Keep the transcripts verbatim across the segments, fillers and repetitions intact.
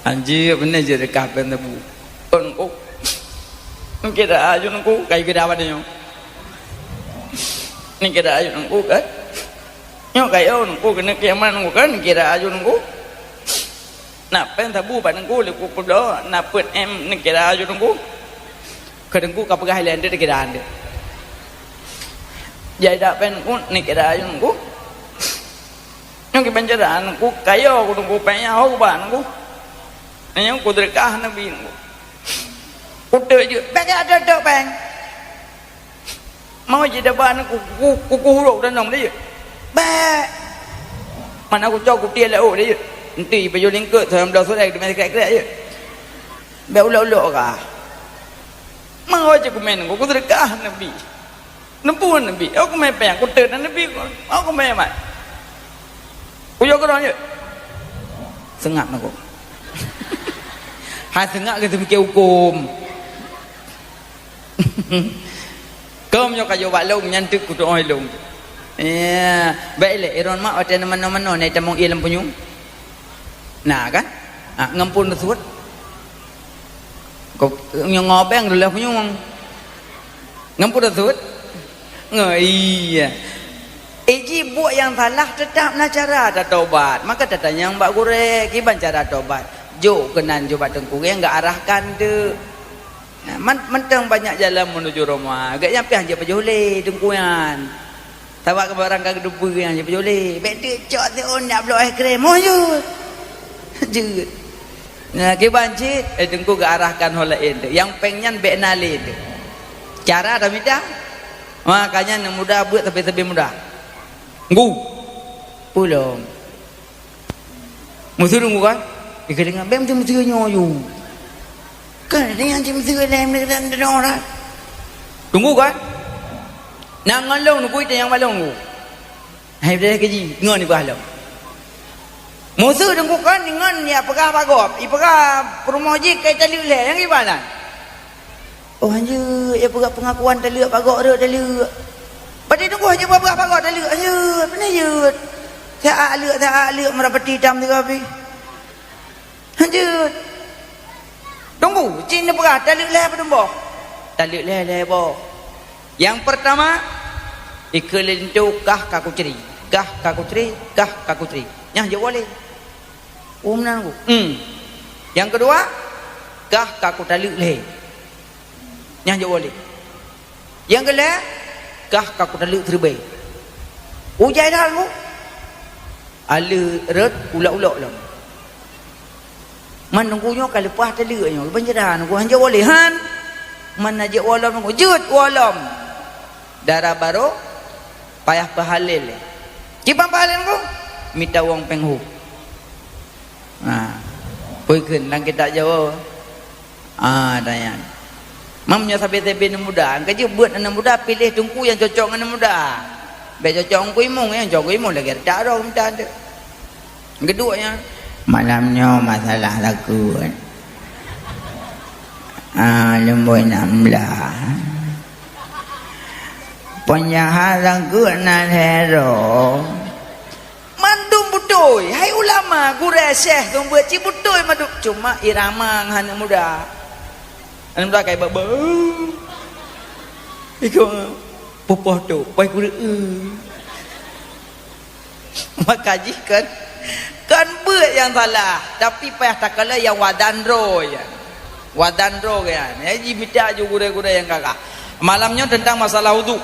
Anjir, beuna jeuet deukah péng sabu. Teungku. Neukira aju Teungku, kai keu dawan nyoe. Neukira aju Teungku, kan? Nyoe kai Teungku, keuneuk kiamat Teungku, kan? Neukira aju Teungku. Na péng sabu bak Teungku, lé ku peubloe, na peuet M, neukira aju Teungku. Keu Teungku ka peugah ilée, neukira aju. Jai dak péng Teungku, neukira aju Teungku. Nyang kiban cara Teungku, kayo ku Teungku, péng nyang ho ku ba Teungku. Nyang ku seudeukah Nabi Teungku. Kuteuk jeuet, bék ka teuk péng. Mau jidaba Teungku, ku, ku, ku hurok dan nong dia. Bék. Mana ku cok kutia lauk dia. Enti baju lingkot, sembilan belas sore, dia main krek-krek je. Bék ulok-ulok ka. Mau je ku main, ku, ku seudeukah Nabi. Neupue Nabi, oh, kumé péng, kuteuk na Nabi, oh, kumé mat. Kuyok keudroe jeuet. Seungab Teungku. Hai seungab keu teumikir huköm. Keu meunyoe ka jok bak lôn, nyan teuk kutu'oh lôn. Ya, bék lé, iron mak watée na manoe-manoe na itamong ié lam punyueng. Na kan? Ah, ngon pun reusuet. Ko, nyang ngobeng dulu punyueng. Ngon pun reusuet. Ngo, iya. Eh, ji buet nyang salah, teutap na cara tatobat. Maka tatanyong bak gurée, kiban cara tobat. Jok keunan jok bak teungku nyang geuarahkan teuk. Nah, man-, mantong banyak jalan menuju Roma. Geuh nyan pih hanjeuet pajoh lé teungku nyan. Sabab keu barang ka geuteupeue nyang jipeujulé. Bék teuk cok siôn jak bloe es krim. Oh, jeuet. Jeuet. Nah, kiban cit, eh, teungku geuarahkan ho laén teuk. Nyang péng nyan bék na lé teuk. Cara tamita. Makanya aneuk muda beuet sabe-sabe muda. Nggu. Pulom. Meuseu teungku kan? Ikeudeungoe, "Bèk meuteumeuteue nyoe yue." Kan, nyan cit meuteue lé, meuteue lé, meuteue lé. Teungku kan? Nang ngon lôn, teungku, itanyong bak lôn, teungku. Hai, bèk lé keujih, ngon ibaih lôn. Meuseu teungku kan, ngon ya peugah bak gob, ipeugah peurumoh jih ka italeuek lé, nyang ibaih nyan. Oh, hanjeuet, ya peugah peungakuan taleuek bak gob rhot taleuek. Padahai teungku hanjeuet peugah bak gob taleuek, hanjeuet, peue na jeuet. Siat leuek, siat leuek, meurapati tam sigoe pih. Hanjeuet. Teungku, cit neupeugah taleuek lhèe padum boh? Taleuek lhèe, lhèe boh. Nyang peurtama, ikheun lé linto kah ka kucri, kah ka kucri, kah ka kucri. Nyan jeuet woe lé. Oh, meunan ku. Hmm. Nyang keudua, kah ka kutaleuek lhèe. Nyan jeuet woe lé. Nyang keulhèe, kah ka kutaleuek siribèe. Ujai that ku. Aleuek rhot ulok-ulok lom. Man teungku nyoe ka leupah taleuek nyoe, ban jeuet that ku, hanjeuet woe lé han. Man na jeuet woe lom teungku, jeuet woe lom. Dara barô payah peuhalèl lé. Kiban peuhalèl teungku? Mita wong péng hu. Ha. Peue kheun lam kitab Jawoe? Ah, dan nyan. Meunyoe sabe-sabe aneuk muda, ka jeuet beuet aneuk muda, piléh teungku nyang cocok ngon aneuk muda. Bèk cocok ngon Teungku Imong, nyang cocok Teungku Imong lagèe retak droe mita teuh. Geuduek nyan. Malam nyoe masalah takot. Ah, leumbôi nam lah. Penjahat takot na lhèe droe. Mandum beutôi, hai ulama, gurèe, syèh, seumeubeuet cit beutôi mandum, cuma irama ngon aneuk muda. Aneuk muda kai beu-beu. Ikôt pupoh tu, pai kureueng. Maka jih kan, kan beuet nyang salah, tapi payah takalon nyang wadan droe nyan. Wadan droe nyan. Jadi mita ju gurèe-gurèe nyang gagah. Malam nyoe teuntang masalah udhu.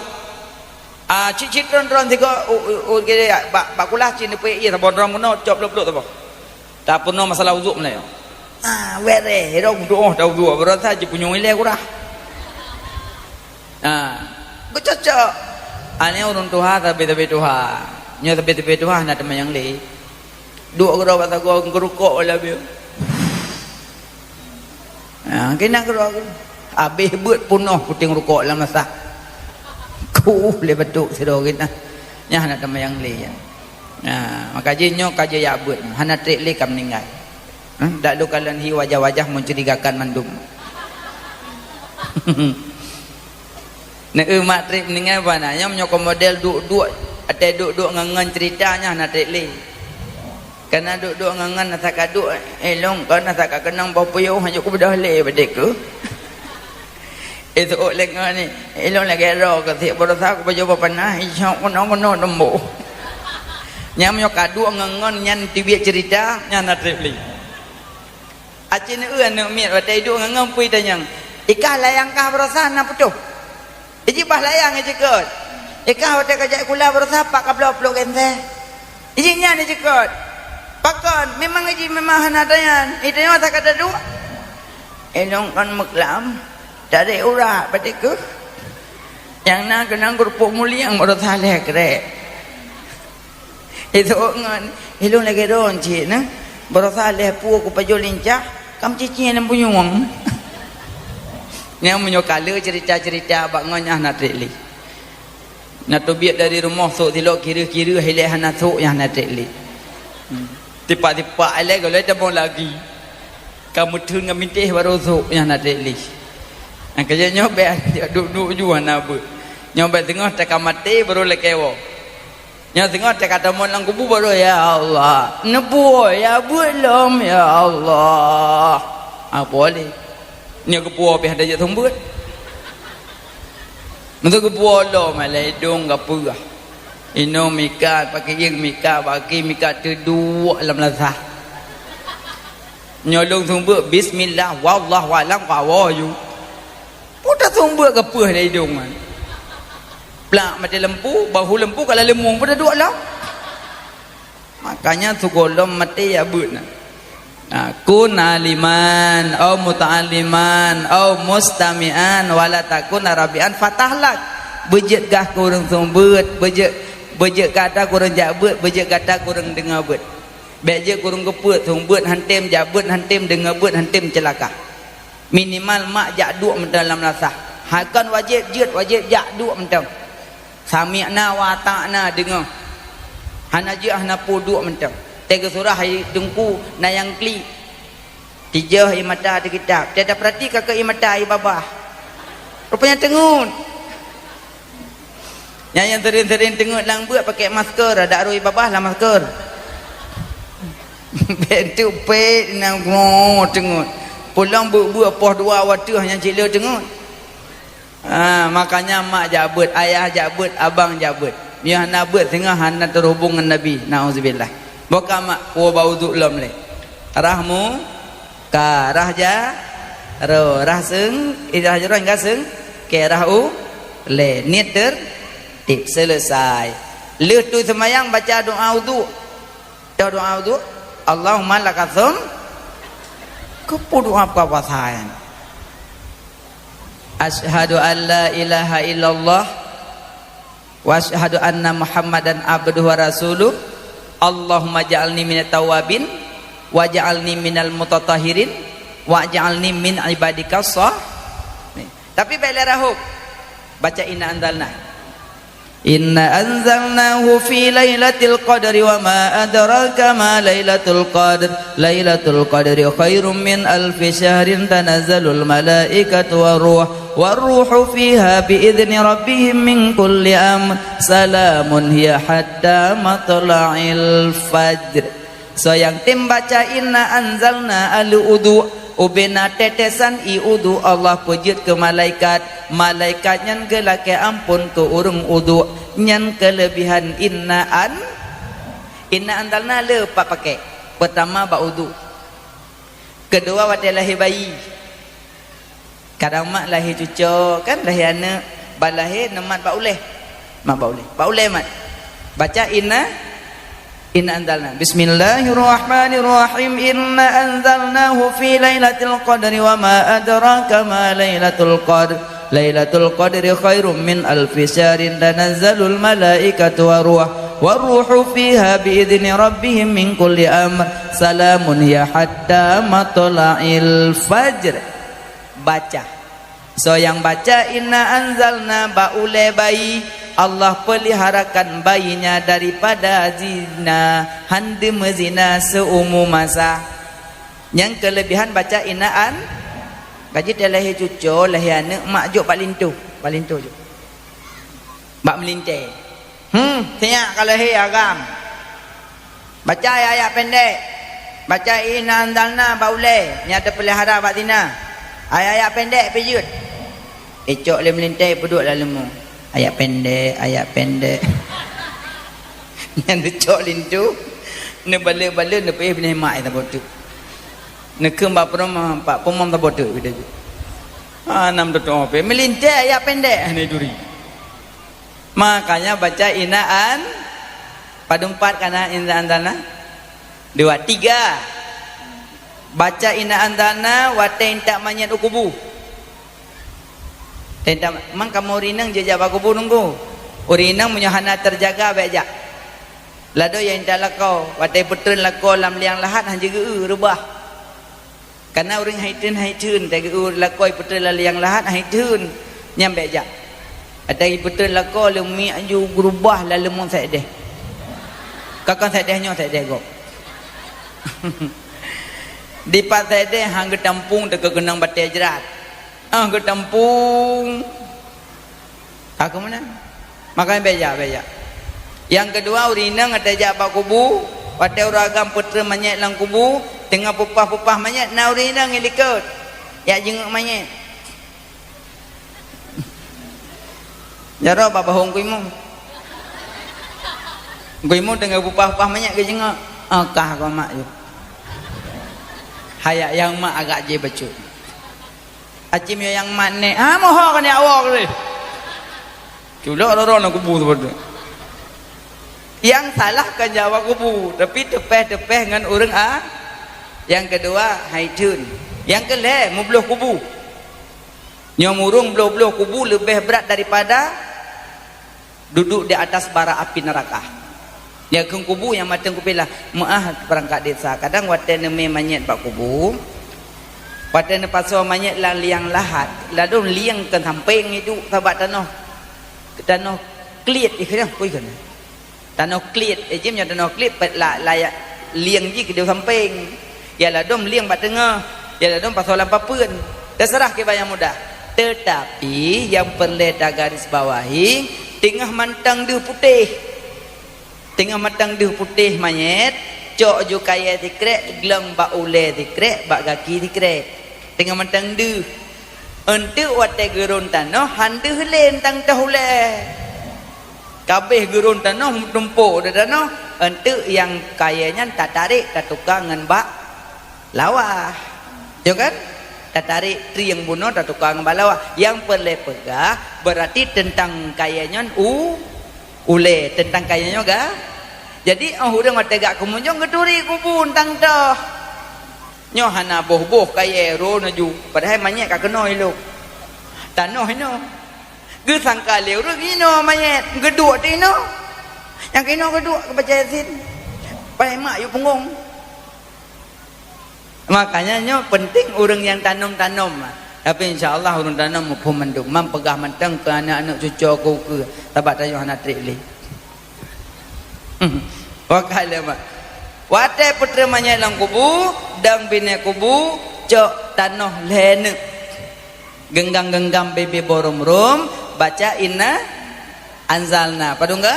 Ah, cit-cit tron-tron sigoe, u, u, u, gini, ya, bak, bak kulah cit neupeuék ié saboh drom keunoe, cok blok-blok saboh. Tapeunoh masalah udhu meunyoe. Ah, wéh reh, ira udhu, oh, ta udhu, beurasa jipunyueng ilèe kurah. Ah, geucocok. Ah, nyoe ureueng tuha, sabe-sabe tuha. Nyoe sabe-sabe tuha na teuma nyang lé. Duek keudroe bak sagoe geurukok lagèe. Ha, keunan keudroe. Abéh beuet peunoh puténg rukok lam masa. Kuh lé batuk sidroe keunan. Nyan hana teuma nyang lé nyan. Ha, maka jih nyoe ka jeuet jak beuet. Hana trép lé ka meuninggai. Ha, dak lôn kalon hi wajah-wajah mencurigakan mandum. Neu mak trép meuninggai bana. Nyoe meunyoe kon model duek-duek, até duek-duek ngon-ngon cerita nyan hana trép lé. Kana duek-duek ngon-ngon asa ka duek, ilong kon asa ka keunong boh puyôh, hana kubeudôh lé bak dikeue. Iseuôt lé ngon ni, ilong lagèe droe keusiek baroesa kupajoh bak panah, isok keunoe-keunoe teumbôh. Nyan meunyoe ka duek ngon-ngon nyan teubiet ceurita, nyan na trép lé. Aci neueu aneuk miet watèe iduek ngon-ngon peue itanyong, "Ikah layang kah baroesa na putôh?" Iji bah layang iji keut. Ikah watèe ka jak sikula baroesa pat ka bloe pluek gensèe. Iji nyan iji keut. Pakon, memang iji memang hana tanyan. Itanyoe asa ka taduek. Inong kon meuklam. Tarek urat bak dikeue. Nyang na keunong keurupuk mulieng baroesa lhèe krek. Iseuôt ngon, ilong lagèe droe cit na. Baroesa lhèe pue kupajoh lincah, ka meucicing lam punyueng. Nyan meunyoe ka le ceurita-ceurita bak ngon nyan na trép lé. Na teubiet dari rumoh sôk silop kireuh-kireuh ilèe hana sôk nyan na trép lé. Hmm. Tipak-tipak ilèe golom tamong lagi. Ka meutheun ngon bintéh baroe sôk nyan na trép lé. Nyang keu nyoe bèk duek-duek ju hana beuet. Nyoe bèk teungoh teuka maté baroe lakèe woe. Nyoe singoh teuka tamong lam kubu baroe, "Ya Allah, neupuwoe ya beuet lom, ya Allah." Apa lé? Nyoe geupuwoe pih ada jak seumeubeuet. Meunyoe geupuwoe lom, lé idong gapeugah. Inong mikat, pakèk jeueng mikat, baki mikat teuduek lam lasah. Nyoe lôn seumeubeuet, bismillah, wallahu alam, kawoe ju. Peue taseumeubeuet geupeue lé idong nyan. Plak maté lampu, bahu lampu ka laleumu, peue taduek lom. Makanya sigohlom maté ya beuet na. Ha, kun aliman, au muta'alliman, au mustami'an, wala takun rabi'an fatahlak. Beujeuet gah keu ureueng seumeubeuet, beujeuet, beujeuet gata keu ureueng jak beuet, beujeuet gata keu ureueng deungoe beuet. Bèk jeuet keu ureueng geupeue, seumeubeuet han tem, jak beuet han tem, deungoe beuet han tem, ceulaka. Minimal mak jak duek mantong lam lasah. Hai kon wajéb jeuet, wajéb jak duek mantong. Sami'na wa ata'na, deungoe. Hana jeuet hana peue, duek mantong. Teuka surah i teungku na nyang klik. Tijôh i mata di kitab. Teuka peurati ka keu i mata i babah. Rupanya teungeut. Nyan nyang seuring-seuring teungeut lam beuet pakèk masker, adak rhoi babah lam masker. Bèk teupèk nyan ngoe teungeut. Pulang beuet-beuet poh dua watèe nyan cit le teungeut. Ha, makanya mak jak beuet, ayah jak beuet, abang jak beuet. Meunyoe hana beuet singoh hana teuhubong ngon Nabi. Nauzubillah. Boh ka mak, kuwoe bak uduk lom lé. Rahmu Ka rah ja, ro, rah seung, eh, rah jaroe hingga seung, ke rah u, lé, niet ter, tip, selesai. Lheueh tu seumayang baca doa uduk. Baca doa uduk, Allahumma lakasum, keupeue doa buka puasa nyan. Asyhadu an la ilaha illallah Wa asyhadu anna Muhammadan abduhu wa rasuluh. Allahumma ja'alni minat tawabin, wa ja'alni minal mutatahhirin, wa ja'alni min ibadikas sah. Nih. Tapi bèk lé rahôb. Baca inna anzalna. Inna anzalnahu fi lailatul qadri wa ma adraka ma lailatul qadr. Lailatul qadri khairum min alfi syahrin, tanazzalul malaikatu war ruh, war ruhu fiha bi idzni rabbihim min kulli amr, salamun hiya hatta matla'il fajr. Soe nyang tem baca inna anzalna aleuh uduk, ubena tetesan ié uduk Allah peujeuet keu malaikat, malaikat nyan geulakèe ampôn keu ureueng uduk, nyan keuleubihan inna an-, inna anzalna le pat pakèk. Peutama bak uduk. Keudua watèe lahé bayi. Kadang mak lahé cuco, kan, lahé aneuk, ban lahé neumat bak ulèe. Mat bak ulèe. Bak ulèe mat. Baca inna, inna anzalna. Bismillahirrahmanirrahim. Inna anzalnahu fi lailatul qadri wa ma adraka ma lailatul qadr. Lailatul qadri khairum min alfi syahrin, tanazzalul malaikatu war ruh, war ruhu fiha bi idzni rabbihim min kulli amr, salamun hiya hatta matla'il fajr. Baca. Soe nyang baca inna anzalna bak ulèe bayi, Allah peuliharakan bayinya daripada zina, han deuh meuzina seumu masa. Nyan keuleubihan baca inna an-, ka jeuet lahé cuco, lahé aneuk, mak jok bak linto, bak linto jok. Bak meulintèe. Hmm, siyak ka lahé agam. Baca ayat-ayat pendek. Baca inna anzalna bak ulée nyang teupeulihara bak zina. Ayat-ayat pendek pih jeuet. Icok lé meulintée peuduek lam leumô. Ayat pendek, ayat pendek. Nyan neucok linto, neubalek-balek, neupiôh binéh mak saboh teuk. Neukheun bak peurumah, bak peumom saboh teuk. Ha, nam tutoe pih. Meulintée ayat pendek hana duri. Makanya baca inaan, padum pat kana inna anzalna? Dua, tiga. Baca inna anzalna watée intat manyét u kubu. Teuntang mang kamoe ureuëng inong jeuet jak bak kubu nunggu. Ureuëng inong meunyoe hana teujaga bék jak. Ladôm nyang intat lakoe, watée peutreun lakoe lam liang lahat hana jigeu-eu reubah. Kana ureuëng hai theun hai theun tageu-eu lakoe peutreun lam liang lahat hai theun, nyan bék jak. Watée peutreun lakoe leumiek ju geurubah lam leumô saideh. Kakon saideh nyoe saideh gob. Dipat saideh han geutampung teuka keunong batée jrat. Ah, geutampung. Ka keuh meunan. Makanya bék jak, bék jak. Nyang keudua, ureuëng inong watée jak bak kubu, watée ureuëng agam peutreun manyét lam kubu, teungoh peupah-peupah manyét, na ureuëng inong nyang likot. Jak jeungeuk manyét. Jaroe bak bahong kuimu. Kuimu teungoh peupah-peupah manyét geujeungeuk. Ah, kah keu mak yue. Hayak nyang mak agak jih bacut. Acim yo nyang mat nèk. Ha, moho keuneuk awak lé. Culok roro na kubu seupatu. Nyang salah kan jak bak kubu, tapi teupeh-teupeh ngon ureuëng a. Nyang keudua, hai theun. Nyang keulhée, meubloh kubu. Nyoe murông bloh-bloh kubu leubeh brat daripada duduek di atas bara api neuraka. Nyang kheun kubu nyang mantong kupilah, meuáh peurangkat desa. Kadang watée neumé manyét bak kubu, watée neupasoe manyét lam liang lahat, ladôm lieng keu sampéng iduek sabak tanoh, tanoh kliet ikheun, kui kheun. Tanoh kliet, eh, jim nyoe tanoh kliet, pet la, la, lieng jih keudeh sampéng. Ya ladôm lieng bak teungoh, ya ladôm pasoe lam papeuen. Teuseurah kiban nyang mudah. Teutapi nyang peureulée tagaris bawahi, teungoh mantong deuh putéh. Teungoh mantong deuh putéh manyét, cok ju kayée sikrek, glong bak ulée sikrek, bak gaki sikrek. Teungoh mantong deuh. Eunteuk watée geurôn tanoh, han deuh lé teuntang toh ulée. Ka abéh geurôn tanoh, meutumpôk di tanoh, eunteuk nyang kayée nyan tatarek, tatuka ngon bak lawah. Yo kan? Tatarek trieng bunoe, tatuka ngon bak lawah. Nyang peureulée peugah, beurati teuntang kayée nyan u, ulée, teuntang kayée nyoe ga. Jadi, óh ureuëng watée gak keumeujong geuturi kubu teuntang toh. Nyoe hana boh-boh kayée rô neuju, padahai manyét ka keunoe ilok. Tanoh inoe. Geusangka lé ureuëng inoe manyét, geuduek di inoe. Nyang keunoe geuduek keu baca Yasin. Padahai mak yue punggong. Makanya nyoe penting ureuëng nyang tanom-tanom. Tapi insya Allah ureuëng tanom muphom mandum. Mam peugah mantong keu aneuk-aneuk cucoe keu ukeue. Sabab tanyoe hana treb lé. Wakala mak. Watée peutreun manyét lam kubu, dong binéh kubu, cok tanoh lhée neuk. Genggam-genggam bibée boh rom-rom, baca inna anzalna. Padum geu?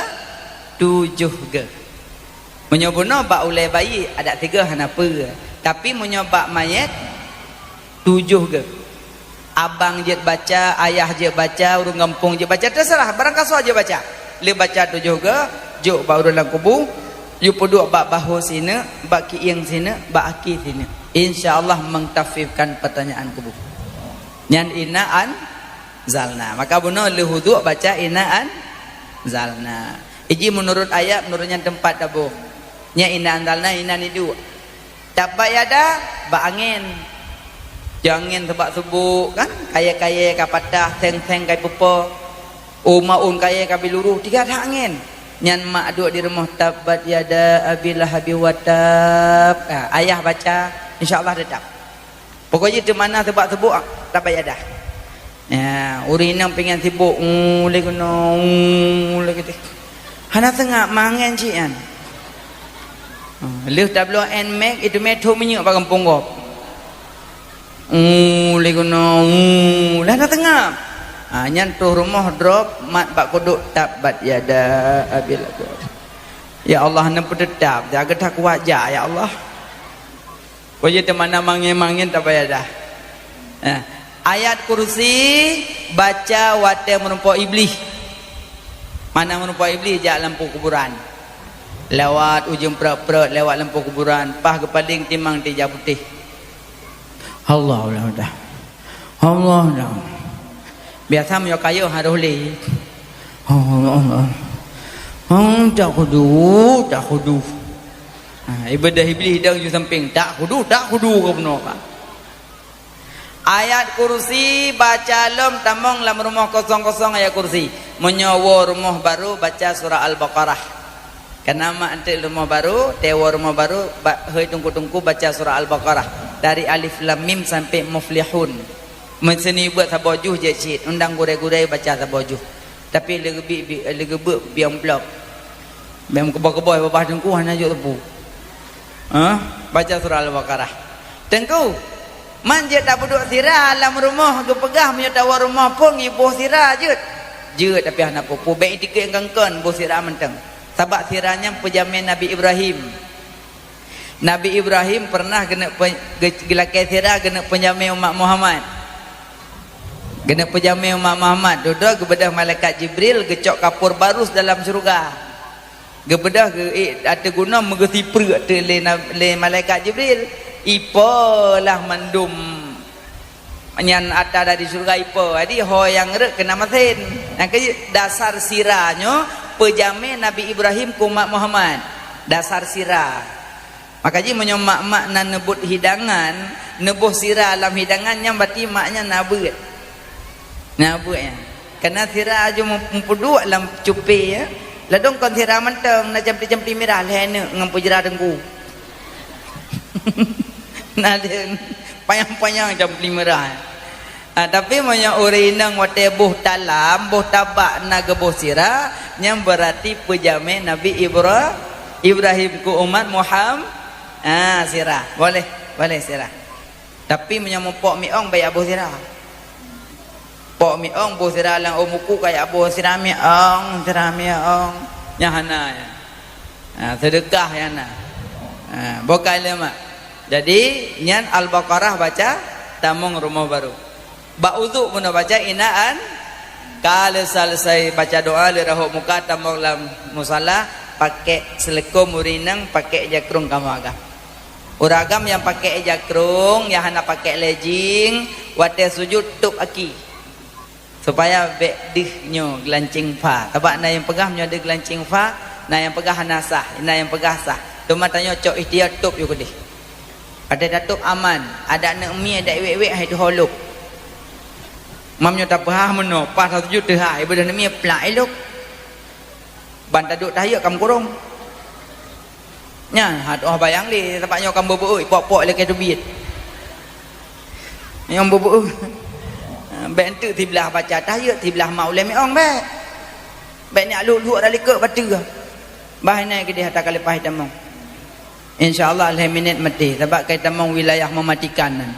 Tujoh geu. Meunyoe bunoe bak ulée bayi, adak sigoe hana peue. Tapi meunyoe bak manyét, tujoh geu. Abang jeuet baca, ayah jeuet baca, ureuëng gampông jeuet baca, teuseurah, barangkasoe jeuet baca. Lé baca tujoh geu, jok bak ureuëng lam kubu, yue peuduek bak bahô sineuk, bak kieng sineuk, bak aki sineuk. Insya Allah mengtakhfifkan pertanyaan kubu. Nyan inna anzalna. Maka bunoe lheueh wudhu baca inna anzalna. Iji meunurot ayat, meunurot nyan teumpat taboh. Nyan inna anzalna, inna niduek. Tabbat yada bak angén. Jih angén seubak-seubok kan, kayée-kayée ka patah, seng-seng ka peupo, u maun kayée ka biluruh, tiga that angén. Nyan mak duek di rumoh, tabbat yada abi lahabi wa tab. Ha, ayah baca, insya Allah teutap. Pokok jih teumana seubak-seubok, tabbat yada. Ya, ureuëng inong pingan sibok, "Uu, lé keunoe, uu, lé keunoe." Hana seungab mangen cit nyan. Ha, lheueh tabloe Nmax, itu meuthon minyeuk bak gampông gob. "Uu, lé keunoe, uu," lah hana seungab. Ha, nyan troh rumoh drop mat bak kudok, tabbat yada abi lahab. Ya Allah, neupeuteutab, jaga takuat jak, ya Allah. Ko jeuet teumana mangén-mangén tabaya dah. Eh, ayat kursi baca watée meurumpok Iblih. Mana meurumpok Iblih jak lam kuburan. Lewat ujong prot-prot, lewat lam kuburan, paih geupaléng timang tija putéh. Allah, Allah dah. Allah dah. Biasa meunyoe kayôh harôh lé. Allah, Allah. Hmm, tak khudu, tak khudu. Ha, ibadah Iblih dang ju sampéng, tak khudu, tak khudu ka bunoe ka. Ayat kursi baca lom tamong lam rumoh kosong-kosong ayat kursi. Meunyoe woe rumoh barô baca surah Al-Baqarah. Kana mak enteuk rumoh barô, tewo rumoh barô, ba-, hôi teungku-teungku baca surah Al-Baqarah dari Alif Lam Mim sampai Muflihun. Meuseuni buet saboh juh jeuet cit, undang gurée-gurée baca saboh juh. Tapi leugeubik bi-, leugeubek biang blok. Bèk meukeubah-keubah babah teungku hana jok teupeu. Ha? Baca surah Al-Baqarah. Teungku, man jeuet tapeuduek sira lam rumoh geupeugah meunyoe tawoe rumoh phon iboh sira jeuet. Jeuet tapi hana peue-peue, bèk itikeueng kangkon boh sira mantong. Sabab sira nyan peujamé Nabi Ibrahim. Nabi Ibrahim pernah geuneuk pe-, ge-, geulakée sira geuneuk peujamé umat Muhammad. Geuneuk peujamé umat Muhammad, dudoe geubeudôh malaikat Jibril geucok kapur barus dalam syeuruga. Geubeudôh geu-, eh, ateueh gunong meugeusipreuk ateueh lé na-, lé malaikat Jibril. Ipo lah mandum nyan ata dari syeuruga ipo. Jadi ho nyang rhot keunan masen. Nyang keu dasar sira nyoe peujamé Nabi Ibrahim keu umat Muhammad. Dasar sira. Maka jih meunyoe mak-mak na neubeuet hidangan, neuboh sira lam hidangan nyan berarti mak nyan na beuet. Na beuet nyan. Karena sira aju mem-, meupeuduek lam cupé ya. Ladôm kon sira mantong na campli-campli mirah lhèe neuk ngon peujra teungku. Na lhèe panyang-panyang campli mirah. Ah, tapi meunyoe ureueng inong watée boh talam, boh tabak na geuboh sira, nyan beurati peujamé Nabi Ibra-, Ibrahim keu umat Muham-, ah, sira. Boleh, boleh sira. Tapi meunyoe meupok miong bèk jak boh sira. Pok miong boh sira lam ôn buku ka jak boh sira miong, sira miong. Nyan hana ya. Ha, seudeukah nyan na. Ha, bukai lé mak. Jadi, nyan Al-Baqarah baca tamong rumoh barô. Bak udhu meunyoe baca inaan, ka lheueh selesai baca doa lé rahot muka tamong lam musala, pakék seuleukom ureueng inong, pakék ija krông kamoe agam. Ureueng agam nyang pakék ija krông, nyang hana pakék legging, watée sujut tôb aki. Supaya bèk deuh nyoe geulanceng fa. Sabab na nyang peugah meunyoe deuh geulanceng fa, na nyang peugah hana sah, na nyang peugah sah. Teuma tanyoe cok ikhtiar tôb yue keudeh. Watée tatôb aman, adak neuk mie, adak wék-wék hai tuho lôb. Mam nyoe tapeuhah meunoe, paih tasujut teuhah, ibadah neuk mie plak ilôb. Ban taduek tahiek ka meukurông. Nyan, ha, tuah bayang lé, sabab nyoe ka beubeuet, pok-pok lé keu teubiet. Nyoe beubeuet. Bèk enteuk siblah baca tahiet, siblah mak ulèe miong bèk. Bèk nyak luek-luek dah likot bateue. Bah inan keudeh ata ka leupah tamong. Insya Allah lhèe minèt maté, sabab ka tamong wilayah mematikan nyan.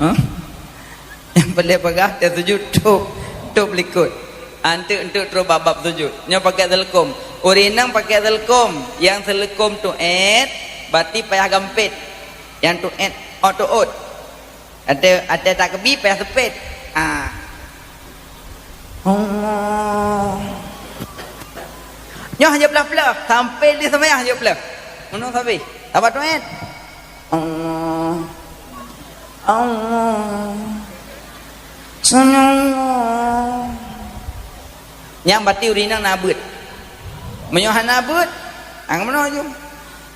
Hah? Nyang peureulèe peugah, teusujud tôb, tôb likot. Enteuk-enteuk trôh bab-bab sujud. Nyoe pakék seuleukom. Ureueng inong pakék seuleukom. Nyang seuleukom tuet, berarti payah gampét. Nyang tuet, ôt-ôt. Até, até takbi payah seupét. Ah. Allah. Nyoe hana peuleuh-peuleuh. Sampai di seumbayang hana peuleuh. Meunoe sabe. Sabat tuet. Allah. Allah. Sami Allah. Nyang bati ureueng inong na beuet. Meunyoe hana beuet, ang meunoe ju.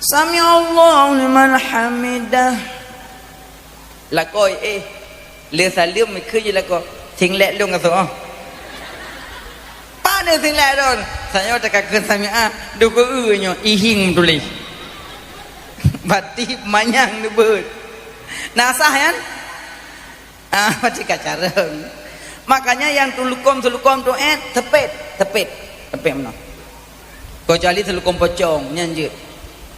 Sami Allahu liman hamidah. Lakoe, eh. Le saleuem, ikheun ju lakoe. Singlet lôn ka soe. Pane singlet lôn. Sanyoe takakheun sami'a, dukue nyoe, ihing tuléh. Bati manyang neubeuet. Na sah nyan? Ah, pasti ka carông. Makanya nyang seuleukom-seuleukom tuet, seupét, seupét, seupét meunoe. Keucuali seuleukom pocong, nyan jeuet.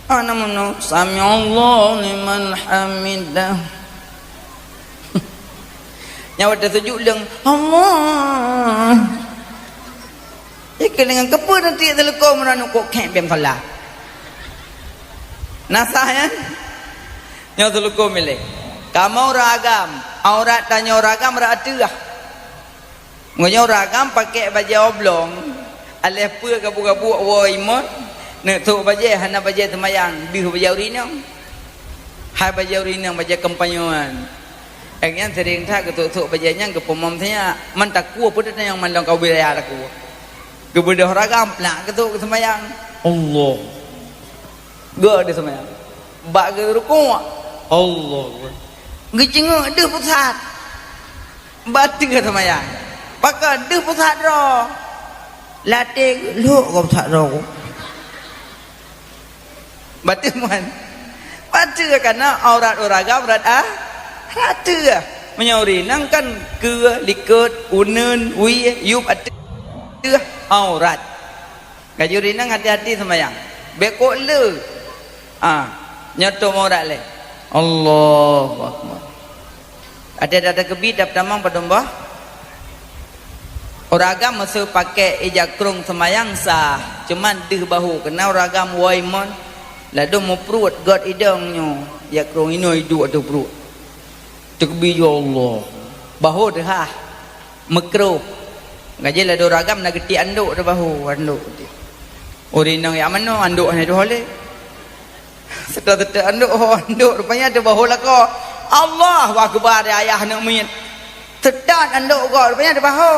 Ah, na meunoe, sami Allahu liman hamidah. Nyan watèe sujud leueng, Allah. Jadi deungon keupeue nanti teuleuko meunan kok khek bem salah. Nasah nyan? Nyoe teuleuko milék. Kamoe ureuëng agam, aurat tanyoe ureuëng agam rata teuh. Meunyoe ureuëng agam pakai bajée oblong, aléh peue gabuk-gabuk woe imot, neuk trok bajée hana bajée teumayang, deuh bajée ureuëng inong. Hai bajée ureuëng inong, bajée kompanyon. Lagée nyan sering that geutrok-trok bajée nyan geupeumom sinyak. Man takue peue teuh nyang mandong ka wilayah takue. Geubeudôh ragam, nak geutrok geuseumayang. Allah. Geu di seumayang. Bak geurukuk. Allah. Geuceungok deuh pusat. Bateue seumayang. Pakon deuh pusat droe. Latée lhok geuh pusat droe. Bateue man. Bateue kana aurat ureuëng agam aurat ah. Bateue. Meunyoe ureuëng inong kan keue, likot, uneuen, wie, yup ateueh aurat. Ka jih ureuëng inong hati-hati seumayang. Bék kok le. Ah, nyoe tom aurat lé. Allahu Akbar. Até data keubi dap tamong padum boh. Ureuëng agam meuseu pakai ija krong seumayang sah, cuman deuh bahu keunan ureuëng agam woe imot. Ladôm meupruet gét idong nyoe, ija krong inoe iduek ateueh pruet. Takbir, ya Allah. Bahu teuhah. Meukroh. Ka jih ladôm ureuëng agam na geutiek andok teuh bahu, andok teuh. Ureuëng inong jak manoe, andok hana teuh lé. Seutôt-seutôt andok, ho andok rupanya teuh bahu lakoe. Allahu Akbar, ya ayah aneuk miet. Seutôt andok gob rupanya teuh bahu.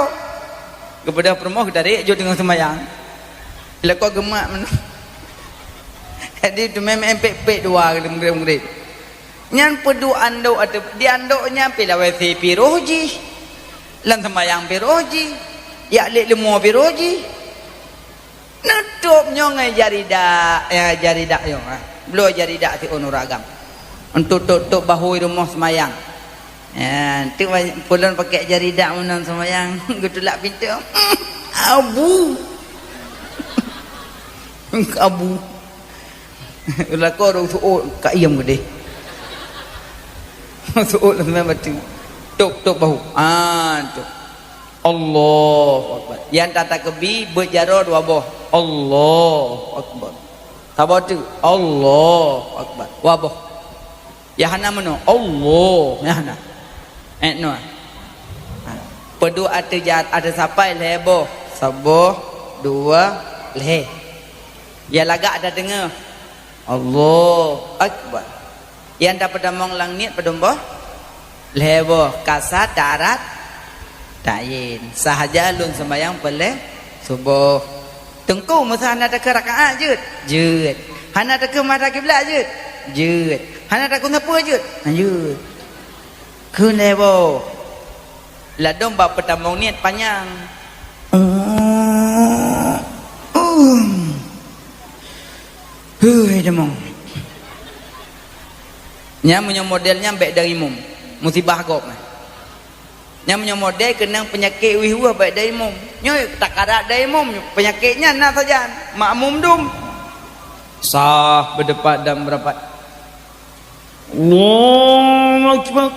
Geubeudôh peurumoh geutarek jeuet teungoh seumayang. Lakoe geumat meunoe. Jadi teumé meu'en pék-pék dua kali meugréb-meugréb. Nyan peuduek andok ateueh, di andok nyan pih lawét sie pih roh jih. Lam seumayang pih roh jih. Jak lét leumo pih roh jih. Neutôb nyoe ngon jaridak, ya, jaridak nyoe, ha. Bloe jaridak siôn ureuëng agam. Untuk tôb-tôb bahu i rumoh seumayang. Ya, tu banyak pulon pakai jaridak meunan seumayang, geutulak pintoe. Abu. Abu. Lakoe ureuëng suôt ka iem geudeh. Suôt lam seumayang bateue. Tôb-tôb bahu. Ah, tu. Allahu Akbar. Nyang tatakeubi beuet jaroe dua boh. Allahu Akbar. Saboh teuk. Allahu Akbar. Dua boh. Nyang hana meunoe. Allah. Nyang hana. Eh, noe. Ha. Peuduek ateueh jat-, ateueh sapai lhée boh. Saboh, dua, lhée. Nyang lagak ateueh teungoh. Allahu Akbar. Nyang tapeutamong lam niet padum boh? Lhée boh, kasat, ta'arat, ta'yin. Sahaja lôn seumayang peureulée suboh. Teungku, meuseu hana takheun rakaat jeuet? Jeuet. Hana takheun mata kiblat jeuet? Jeuet. Hana takheun sapeue jeuet? Jeuet. Kheun lhée boh. Ladôm bak peutamong niet panyang. Hui, tamong. Nyan meunyoe model nyan bék dayimum, musibah gob nyan. Nyan meunyoe model keunong peunyakét weueh-weueh bék dayimum. Nyoe takarat dayimum, peunyakét nyan na sajan, makmum dum. Sah beudepat dan beurapat. Allahu Akbar.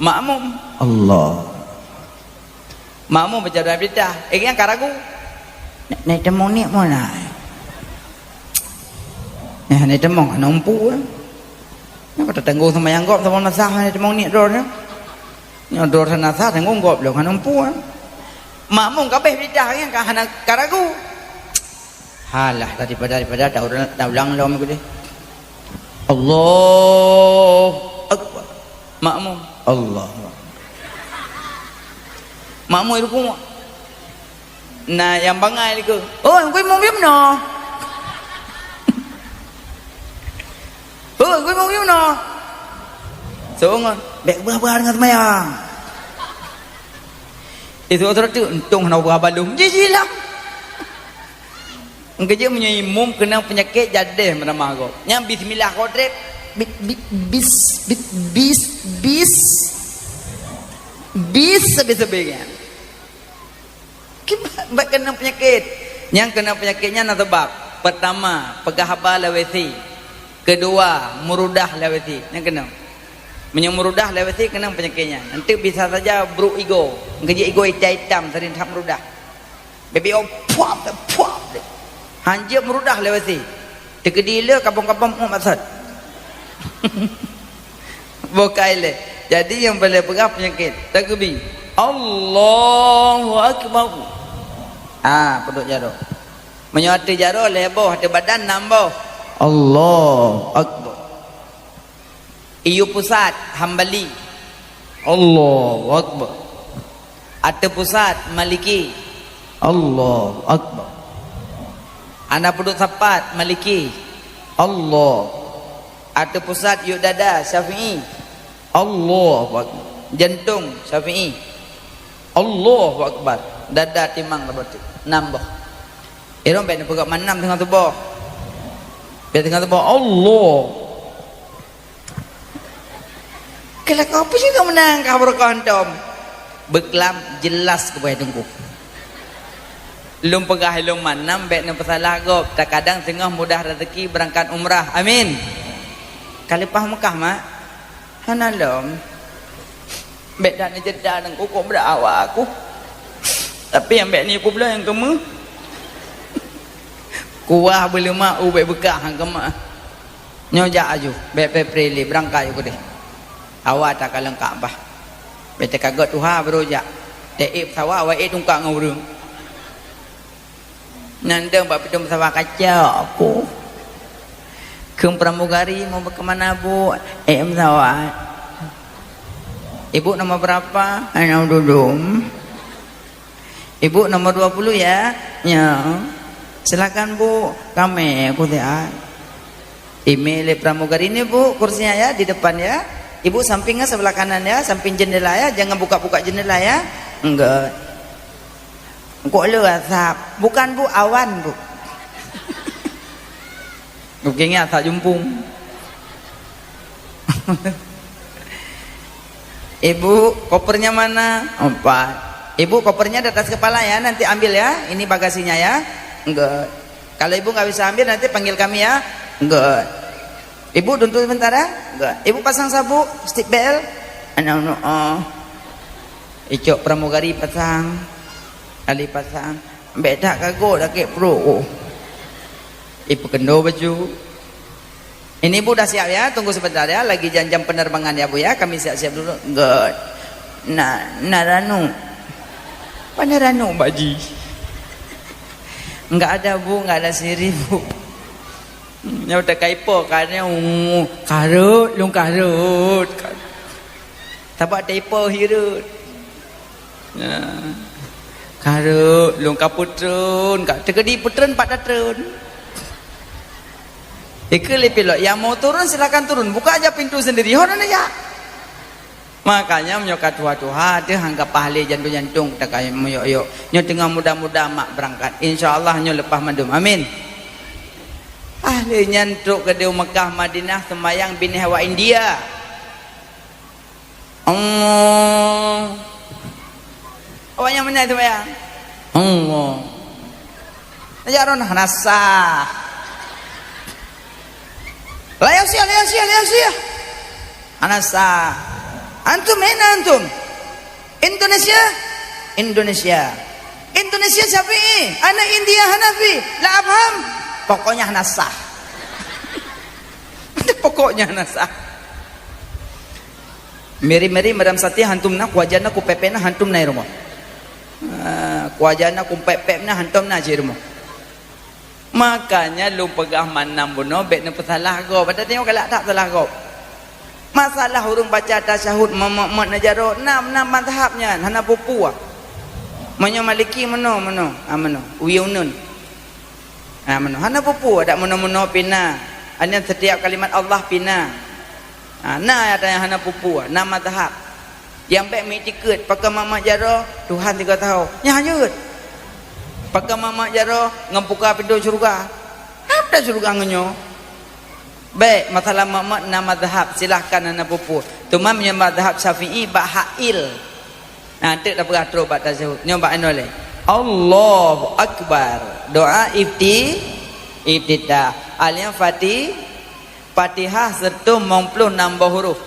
Makmum. Allah. Makmum baca doa iftitah. Eh, nyang ka ragu. Nai, nai tamong niet meunan. Nai, nai tamong hana umpu, eh. Nyoe ka tatanggong seumayang gob saboh na sah, nai tamong niet droe nyoe. Nyoe droe hana sah, tanggong gob lom hana umpu, eh. Makmum ka abéh iftitah, nyang ka hana ka ragu. Halah, daripada, daripada taulang, taulang lom keudeh. Allahu Akbar. Makmum. Allahu Akbar. Makmum rukuk. Na nyang bangai lé keu, "Oi, kui mum bim no." "Oi, kui mum bim no." Songon, "Bék beurah-beurah deungon seumayang." Itu terus tu, untung hana beurah balum. Jih-jih lah. Engkejeuet meunyoe imum keunong peunyakét jadeh meuramah gob. Nyan bismillah gob treb. Bit, bit, bis, bit, bis, bis. Bis sabe-sabe nyan. Kiban bak keunong peunyakét. Nyang keunong peunyakét nyan na sabab. Pertama, peugah haba lawét sie. Keudua, meurudah lawét sie. Nyan keunong. Meunyoe meurudah lawét sie keunong peunyakét nyan. Nanti bisa saja brok igoe. Engkejeuet igoe itam-itam sering that meurudah. Baby oh, puap, puap. Hanjeuet meurudah lé wasi. Teukeudi le kabong-kabong mumat sat. Bukai lé. Jadi nyang paleng peugah peunyakét. Takbir. Allahu Akbar. Ah, peuduek jaroe. Meunyoe ateueh jaroe lhèe boh, ateueh badan nam boh. Allahu Akbar. Iyu pusat, Hambali. Allahu Akbar. Ateueh pusat, Maliki. Allahu Akbar. Hana peuduek sapat, Maliki. Allah. Ateueh pusat, yue dada, Syafi'i. Allahu Akbar. Jantong, Syafi'i. Allahu Akbar. Dada, timang, leubeh tu. Nam boh. Irong bèk neupeugah manam teungoh tuboh. Bèk teungoh tuboh, Allah. Keulah kau apa sih kau menang kah beureukoh hantom? Beuklam jelas keubai teungku. Lôn peugah lôn manam bèk neupeusalah gob. Takadang teungoh mudah rezeki beurangkat umrah. Amin. Ka leupah Mekah, mak? Hana lom. Bèk dak neujeda nangku kok beudak awak aku. Tapi nyang bèk ni kubloe nyang keumeu. Kuah beuleumak u bèk beukah nyang keumah. Nyoe jak aju, bèk pepre lé beurangkat aju keudeh. Awak takalon Ka'bah. Bèk teukagot tuha baru jak. Teuék pesawat awak ék tungkak ngon ureueng. Nyan deueng bak pintoe meusawa kacok aku. Kheun pramugari mau bak keumana bu? Eh, meusawa. Ibu nomor berapa? Anak dudum. Ibu nomor dua puluh ya? Ya. Silakan bu, kami aku sihat. Ime lé pramugari ni bu, kursinya ya di depan ya. Ibu sampingnya sebelah kanan ya, samping jendela ya, jangan buka-buka jendela ya. Enggak. Kok le asap? Bukan bu, awan bu. Mungkin asap jumpung. Ibu, kopernya mana? Empat. Ibu, kopernya di atas kepala ya, nanti ambil ya. Ini bagasinya ya. Enggak. Kalau ibu nggak bisa ambil, nanti panggil kami ya. Enggak. Ibu tunggu sebentar ya. Enggak. Ibu pasang sabuk, seat belt. Anak, anak, oh. Icok pramugari pasang. Ali pasang. Bèk that kagoe sakét pruet. Oh. Ipeukeundo baju. Ini bu dah siap ya, tunggu sebentar ya, lagi jam-jam penerbangan ya bu ya, kami siap-siap dulu. Enggak. Nak, nak ranu. Mana ranu Pak Ji? Enggak ada bu, enggak ada sirih bu. Nyoe teuka ipo ka nyoe, karot lôn karot. Sabab teuipo hireuen. Ya. Karot lôn ka peutreun, ka teukeudi peutreun pat tatreun. Ikeu lé pilot, yang mau turun silakan turun, buka aja pintu sendiri. Ho na jak. Makanya meunyoe ka tuha-tuha, teuh anggap ahli jantung-jantung takayang meuyok-yok. Nyoe teungoh muda-muda mak beurangkat. Insya Allah nyoe leupah mandum. Amin. Ahli nyan trok keudeh Mekah Madinah seumayang binéh awak India. Allah. Awak nyan meunan seumayang. Allah. Najak roh nah, hana sah. Layang sia, layang sia, layang sia. Hana sah. Antum, aina antum? Indonesia? Indonesia. Indonesia Syafi'i, ana India Hanafi. La afham. Pokoknya hana sah. Pokoknya hana sah. Meri-meri madam sati hantom na, kuajan na, kupepek na, hantom na i rumoh. Ah, kuajan na, kupepek na, hantom na cit i rumoh. Makanya lôn peugah mandum bunoe bèk neupeusalah gob. Pada tengok galak that salah gob. Masalah ureueng baca tasyahud meumot-mot na jaroe, na, na mazhab nyan, hana peue-peue. Meunyoe Maliki meunoe, meunoe, ah, meunoe. Uyueun. Ah, meunoe. Hana peue-peue, dak meunoe-meunoe pih na. Hanya setiap kalimat Allah pih na. Ah, na nyang hana peue-peue, na mazhab. Nyang bèk meuiktikeuet, pakon mak-mak jaroe, Tuhan sigoe tahu. Nyan jeuet. Pakon mak-mak jaroe ngon buka pintoe syeuruga. Hana syeuruga ngon nyoe. Bèk, masalah mak-mak na mazhab, silahkan hana peue-peue. Teuma meunyoe mazhab Syafi'i bak hail. Nah, teuk dah peugah trok bak tasyahud. Nyoe bak inoe lé. Allahu Akbar. Doa ifti-, iftitah. Al-Fatihah Fati-, Fatihah sireutoh limong ploh nam boh huruf.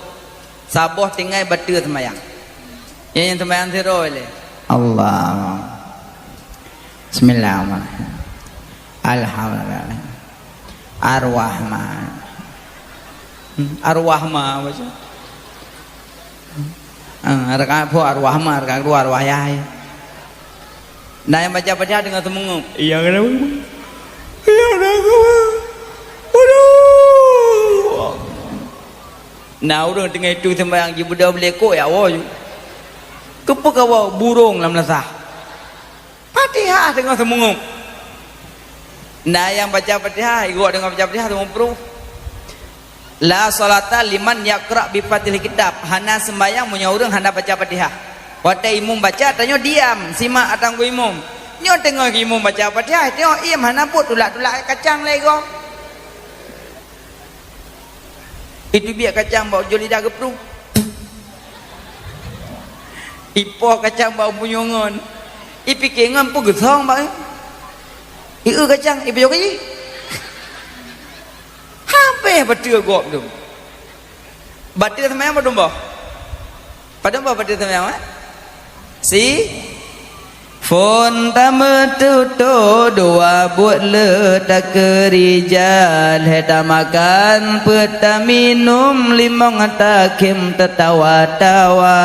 Saboh tinggai bateue seumayang. Nyang, nyang seumayang sidroe lé. Allah. Bismillahirrahmanirrahim. Alhamdulillah. Ar-Rahman. Hmm, Ar-Rahman baca. Hmm, rakaat phôn Ar-Rahman, rakaat kedua Ar-Wahai. Nah, nyang baca Fatihah deungon seumeungeup. Iya, kenapa? Iya, kenapa? Waduh. Nah, ureuëng teungoh itu sembahyang jibeudôh beulekok, ya Allah. Keupeue kawa burông lam lasah? Fatihah deungon seumeungeup. Nah, nyang baca Fatihah, igoe deungon baca Fatihah, seumeungeup. La salata liman yaqra bi Fatihil Kitab. Hana sembahyang meunyoe ureuëng hana baca Fatihah. Watée imum baca, tanyoe diam, simak atang geu imum. Nyoe teungoh imum baca Fatihah, tanyoe iem hana buet, tulak-tulak kacang lé igoe. Itu biak kacang bak ujong lidah geupruh. Ipoh kacang bak bunyongon. Ipike ngon peugeusong bak. Ieu kacang, ipiyoh kaji. Habéh bateue gob tu. Bateue seumayang padum boh? Padum boh bateue seumayang, eh? Si? Phôn tameututoe dua buet le takeurija, lhée tamakan peuet taminum, limong takhém tatawa-tawa.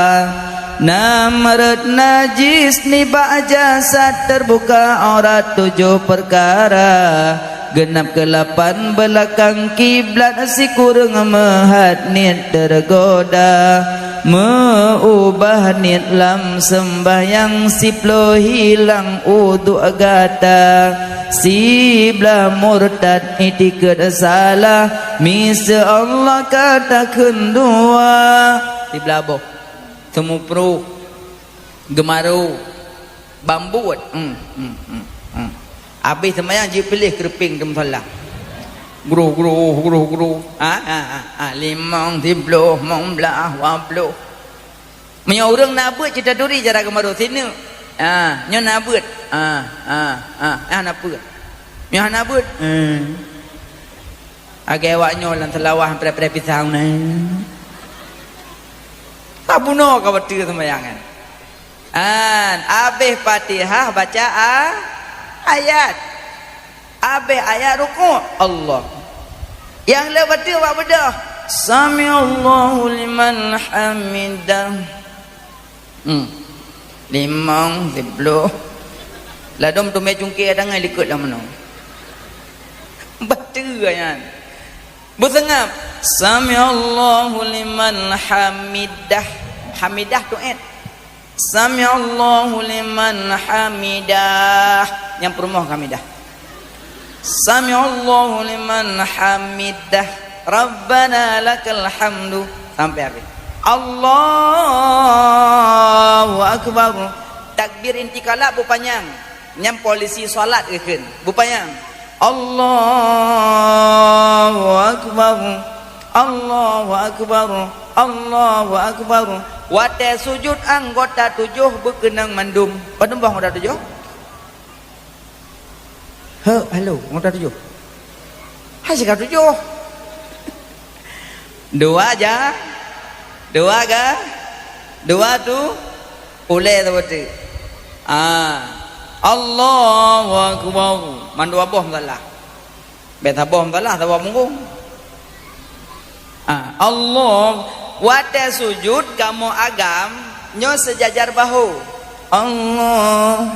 Nam rot najis nibak jasad teubuka aurat tujoh peukara. Geunab keulapan beulakang kiblat sikureueng meuhat niet teugoda. Meuubah niet lam seumbahyang siploh hilang uduk gata. Siblah murtad itikeuet salah miseue Allah ka takheun dua. Siblah boh. Teumupruh. Geumaru. Bambuet. Hmm, hmm, hmm, hmm. Abéh seumayang jipiléh keureupeng di musala. Gruh, gruh, gruh, gruh. Ha, ha, ha, ha. Limong, siploh, limong blaih, dua ploh. Meunyoe ureuëng na beuet cit taturi cara geumaru sineuk. Ha, nyoe na beuet. Ha, ha, ha. Ha, na beuet. Nyoe hana beuet. Hmm. Agée awak nyoe lam seulawah pré-pré pisang nyan. Tabunoe ka bateue seumbahyang nyan. An, abéh Fatihah baca a-, ayat. Abéh ayat rukuk, Allah. Nyang le bateue bak beudôh. Sami'allahu liman hamidah. Hmm. Limong, siploh. Ladôm teumé cungké tangai likot lam meunoe. Bateue nyan. Beuseungab. Sami'allahu liman hamidah. Hamidah tu et. Sami'allahu liman hamidah. Nyang peurumoh hamidah. Sami'allahu liman hamidah. Rabbana lakal hamdu. Sampai habis. Allahu akbar. Takbir intiqalah beupanyang. Nyan polisi salat geukheun. Beupanyang. Allahu akbar. Allahu akbar. Allahu akbar. Watée sujut anggota tujoh beukeunong mandum. Padum boh anggota tujoh? He, halo, anggota tujoh. Hai, siga tujoh. Dua ja, dua ga, dua tu, ulée saboh teuk. Ah, Allahu akbar. Mandua boh meusalah. Bék saboh meusalah, saboh punggong. Ah, Allah, watée sujud kamoe agam nyoe seujajar bahu. Allah.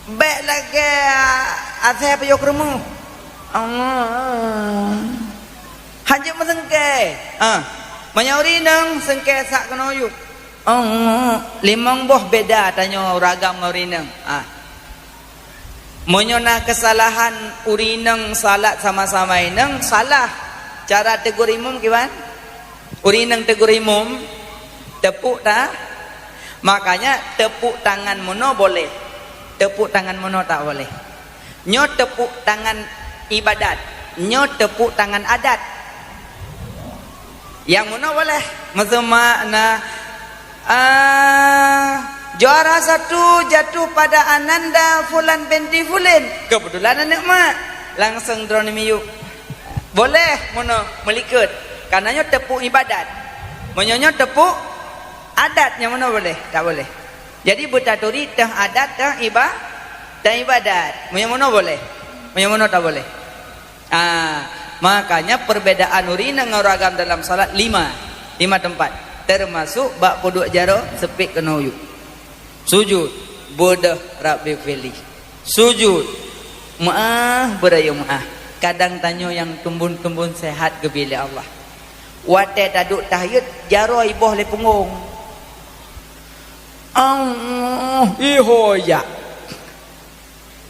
Bék lagée asée payôh keureumoh. Allah. Hanjeuet meuseungkée. Ah, meunyoe ureuëng inong seungkée sak keunoe yup. Allah, limong boh beda tanyoe ureuëng agam ngon ureuëng inong. Ah. Meunyoe na keusalahan ureuëng inong salat sama-sama inong, salah. Cara teugor imum kiban? Ureuëng inong teugor imum, tepuk ta-, makanya tepuk tangan meunoe boleh. Tepuk tangan meunoe tak boleh. Nyoe tepuk tangan ibadat, nyoe tepuk tangan adat. Nyang meunoe boleh. Meuseuma na, ah, juara satu jatuh pada Ananda Fulan binti Fulin. Kebetulan aneuk mak. Langsung droeneuh miyup. Boleh meunoe meulikot. Karena nyoe tepuk ibadat. Meunyoe nyoe tepuk adat, nyang meunoe boleh? Tak boleh. Jadi beutaturi teuh adat teuh iba-, Dan ibadat, meunyoe meunoe boleh. Meunyoe meunoe tak boleh. Ah, makanya perbedaan ureueng inong ngon ureueng agam dalam salat lima, lima tempat. Termasuk bak peuduek jaroe, seupet keunoe u yup. Sujud, beudôh Rabbi firli. Sujud, meu'ah beurayeuk meu'ah. Kadang tanyoe nyang tumbon-tumbon sehat geubri lé Allah. Watée taduek tahiyat, jaroe iboh lé punggong. Allah, iho jak.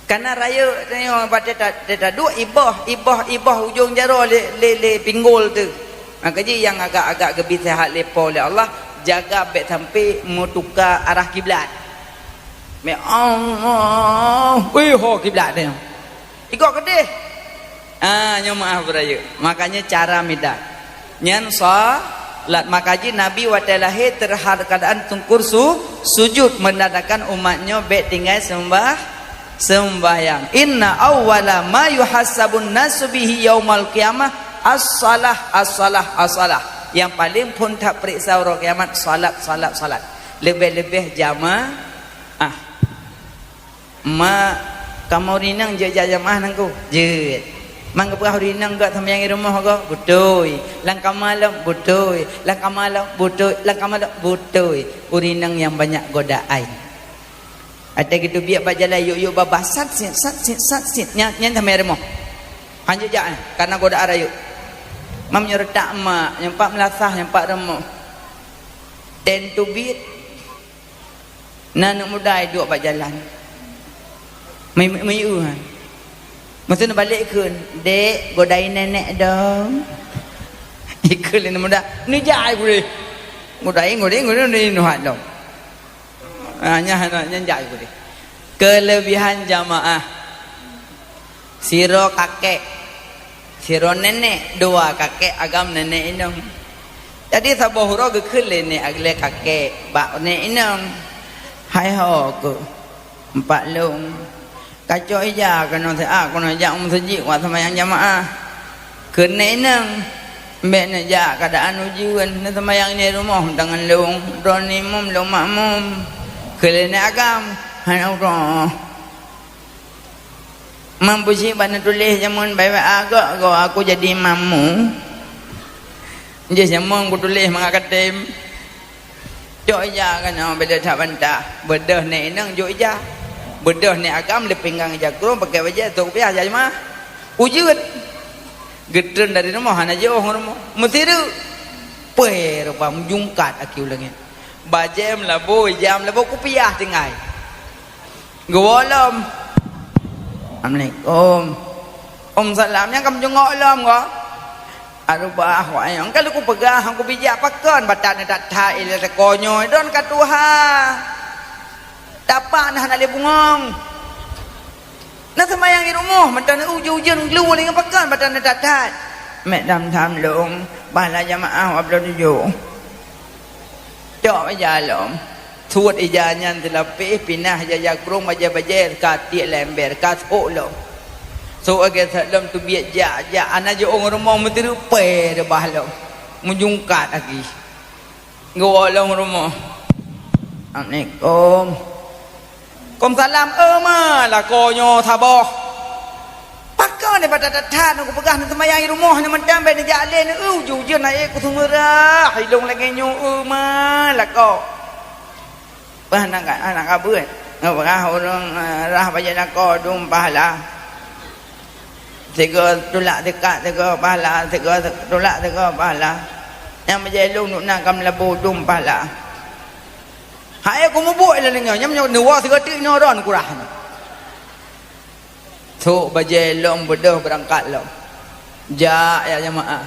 Kana rayeuk tanyoe watée ta-, ta-, taduek iboh, iboh, iboh ujong jaroe lé, lé, lé pinggol teuh. Maka jih nyang agak-agak geubri sehat lé Po lé Allah, jaga bék sampai meutuka arah kiblat. Mé Allah, wih, ho kiblat tanyoe. Ikot keudeh. Ah, nyoe meu'ah beurayeuk. Makanya cara mida. Nyan salat. Maka jih Nabi watée lahé teuhadap keuadaan teungku su-, sujud, menandakan umat nyoe bék tinggai seumbah-, seumbahyang. Inna awwala ma yuhasabun nasu bihi yaumal qiyamah as-salah, as-salah, as-salah. Nyang paleng phon tapeuriksa uroe kiamat salat, salat, salat. Leubeh-leubeh jamaah. Mak, kamoe ureueng inong jeuet jak jamaah nangku? Jeuet. Man geupeugah ureueng inong gak seumayang i rumoh goe? Beutôi. Lam kama lom? Beutôi. Lam kama lom? Beutôi. Lam kama lom? Beutôi. Ureueng inong nyang banyak godaan. Watée geuteubiet bak jalan, yuk-yuk babah, sat sit, sat sit, sat sit. Nyan, nyan seumayang i rumoh. Hanjeuet jak, eh, karena godaan rayeuk. Mam nyoe reutak mak, nyang pat meulasah, nyang pat rumoh. Ten teubiet. Na aneuk muda iduek bak jalan. Meu-, meu-, meuieu, ha. Meuteun balek kheun, "Dek, godai nenek dong." Ikheun lé aneuk muda, "Neujak ai gurée." Godai, godai, godai, godai nuhat dong. Ha, nyan, nyan, nyan jak ai gurée. Keulebihan jamaah. Sidroe kakek, sidroe nenek, dua kakek agam nenek inong. Jadi saboh uroe geukheun lé nek, lé kakek bak nek inong, "Hai ho keuh, empat lôn, kacok ija keunoe siat keunoe jak u meuseujid wak seumayang jamaah." Kheun nek inong, "Bék neujak, keuadaan ujeuen, neuseumayang di rumoh tangan lôn, droeneuh imum lôn makmum." Kheun lé nek agam, "Hana uroe." Mam peusiek bak neutuléh jameun bak W A gok, gok aku jadi imam mu. Jih jameun kutuléh mangat katem. Cok ija keunoe beda that bantah. Beudôh nek inong jok ija. Beudôh nek agam lé pinggang ija krueng pakai bajée tok piah jamaah. Ujeuen. Geutreun dari rumoh hana jiôh ngon rumoh. Meusireuk. Pue rupa meujungkat aki u langét. Bajée meulabô, ija meulabô, kupiah tinggai. Geuwoe lom. Assalamualaikum. Waalaikumsalam. Nyang ka meujungok lom ko? Aduh bah, wayang ka lôn kupeugah, hana kubijak pakon, batat neutat-that ilée teuko nyoe, don ka tuha. Tapak nah hana lé bungong. Na seumayang i rumoh, mantong ujeuen-ujeuen gelu lé ngon pakon, batat neutat-that. Mek dam-dam lôn, pahala jamaah wak bloe tujoh. Cok ija lom. Suet ija nyan teulapéh, pinah ija-ija krueng bajée-bajée ka tiek lé ember, ka sôk lom. Sôk lagée sat lom teubiet jak-jak, hana jiôh rumoh meuteureupe reubah lom. Meujungkat lagi. Geuwoe lom rumoh. Assalamualaikum. Waalaikumsalam. "Eu ma, lakoe nyoe saboh." Pakon nibak that-that nyoe kupeugah neuseumayang i rumoh nyoe mantong bék neujak lé nyoe, eu, ujeuen-ujeuen na ék kuseumeurah ilong lagée nyoe, eu, ma, lakoe. Bah, anak ka-, anak kabeuet. Nyoe peugah ureuëng, eh, rah bajée lakoe dum pahala. Sigoe tulak sikat, sigoe pahala, sigoe tulak, sigoe pahala. Nyang bajée lôn nukna ka meulabu dum pahala. Hai kumubuek lé nyoe, nyang nyoe neuwoe sigoe teuk inoe droe neukurah nyoe. Sôk bajée lom beudôh beurangkat lom. Jak ya jamaah.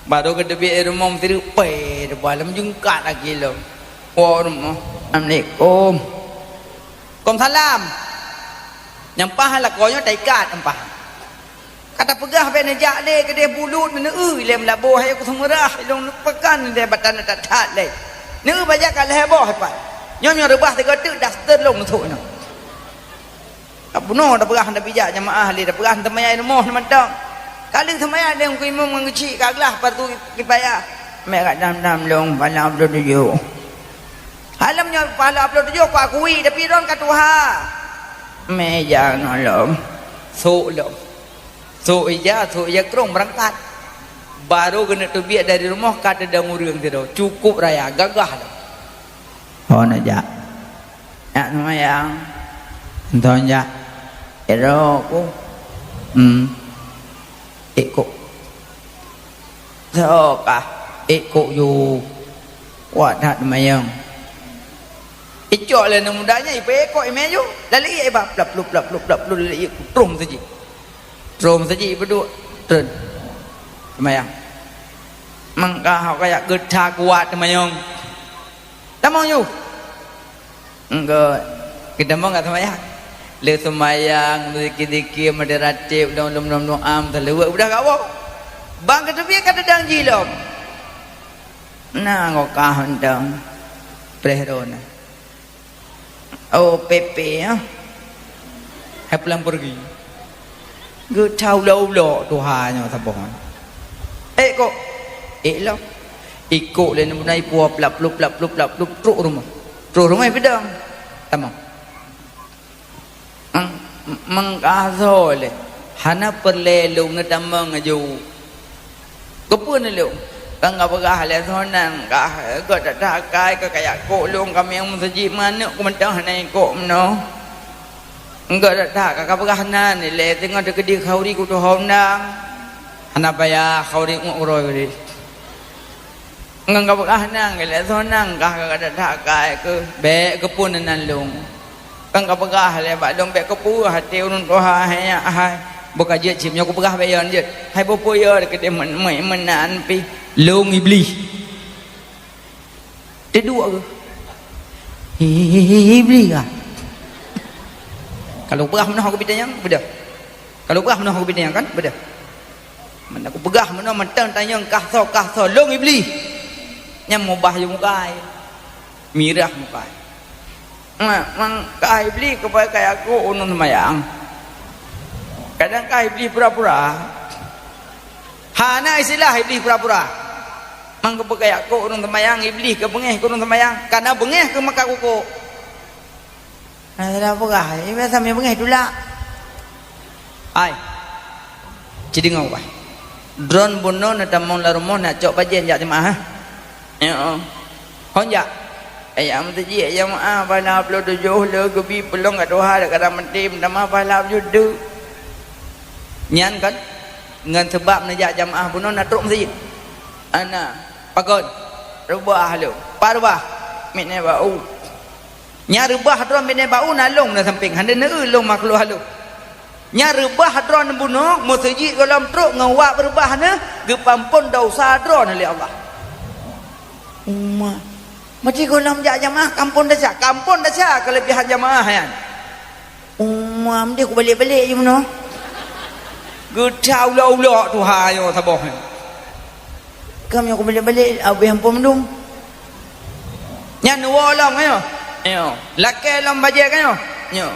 Barô geuteubiet rumoh meuteureupe, teubah lom jungkat lagi lom. Woe rumoh. Assalamualaikum. Waalaikumsalam. Nyang paih lakoe nyoe taikat nyang paih. Ka tapeugah bék neujak lé keudeh bulut neuneu ilée meulaboh hai kuseumeurah ilong neupekan deh batan that-that lé. Neu bajak ka lhée boh pat. Nyoe nyoe reubah sigoe teuk daster lom neusok nyoe. Ka bunoe tapeugah hana bijak jamaah lé, tapeugah hana seumayang i rumoh nyoe mantong. Ka lheueh seumayang lé ngon imum ngon geuchik ka glah fardu kifayah. Mek kat dam-dam lôn pahala ploh tujoh. Hai lom nyoe pahala ploh tujoh ku akui, tapi droen ka tuha. Mé ija ngon lom. Sôk lom. Sôk ija, sôk ija krông beurangkat. Barô geuneuk teubiet dari rumoh ka teudong ureuëng sidroe. Cukup raya, gagah lom. Ho neujak. Jak seumayang. Entong jak. Ero ku. Hmm. Ikok. Soe kah? Ikok ju. Kuat that seumayang. Icok lé aneuk muda nyan, ipeuikok imé ju. Lalu ié iba plap plup, plap plup, plap plup, lalu ié troh meuseujid. Troh meuseujid ipeuduek. Treun. Seumayang. Mangka hok kayak geuta kuat seumayang. Tamong ju. Enggak. Kita mau enggak seumayang? Le seumayang, zikir-zikir, meudeh ratib, dong lom-lom doa, meutaleuwek udah gak woe. Bang keuteubiet ka teudong jih lom. Na ngokah mantong. Preh droe na. Oh, pepe, ya. Hai pulang pergi. Geucau ulok-ulok tuha nyoe saboh. Eh, kok? Eh, lom. Ikok lé aneuk muda ipue plap plup, plap plup, plap plup, trok rumoh. Trok rumoh ipidong. Tamong. Mang, mangkasoe lé. Hana peureulée lôn neutamong aju. Keupeue neulôn? Kan ka peugah lé soe nan kah, gét that akai keu kayak kok lôn ka miyueb meuseujid, meuaneuk ku mantong hana ikok meunoe. Enggak that, ka, ka peugah nan ilée teungoh teukeudi khauri kutuho undang. Hana payah khauri ngon uroe geude. Ngon ka peugah nan ilée soe nan kah ka that akai keu bék keupeue nan lôn. Kan ka peugah lé bak lôn bék keupeue até ureuëng tuha hai nyak hai. Beuka jeuet cit nyoe kupeugah bék yon jeuet. Hai beupeue yo keudeh men-, men-, meunan pih lôn Iblih. Teuduek geuh. Hi, hi, hi, Iblih kah? Kalau peugah meunoe aku bitanyong, beudôh. Kalau peugah meunoe aku bitanyong kan, beudôh. Meunan aku peugah meunoe mantong tanyong kah soe, kah soe, lôn Iblih. Nyang mubah yue mukai. Mirah mukai. Mak, mang kah Iblih keupai kaya aku unun seumayang. Kadang kah Iblih pura-pura. Hana istilah Iblih pura-pura. Mang keupeugah kok ureuëng seumayang, Iblih keu beungéh keu ureuëng seumayang. Kana beungéh keu maka kukok. Hana salah peugah, eh, biasa mé beungéh tulak. Hai. Ci deungoe bah. Droeneuh bunoe neutamong lam rumoh nak cok pajen jak jeumaáh, eh? Ya. Hon jak. Ayah meuseujid, ayah meu'ah, pahala ploh tujoh le geubi peulong ka tuha dak kada meuti meutamah pahala bacut deuk. Nyan kan, ngon seubab neujak jamaah bunoe na trok meuseujid. Ana, pakon? Reubah lom. Pat reubah? Miet nèk bak u. Nya reubah droe miet nèk bak u na lông na sampéng. Hana neueu lông makhluk halôh. Nya reubah droeneuh bunoe, meuseujid gohlom trok ngon wak beureubah neuh, geupampon desya droeneuh lé Allah. Uma. Meusti gohlom jak jamaah kampon desya. Kampon desya keuleubihan jamaah nyan. Uma, meusti kubalek-balek ju bunoe. Geuta ulok-ulok tuha nyoe saboh nyoe. Kam nyoe kubalek-balek, abéh ampon mandum. Nyan neuwoe lom nyoe. Nyoe. Lakée lom bajée ka nyoe. Nyoe.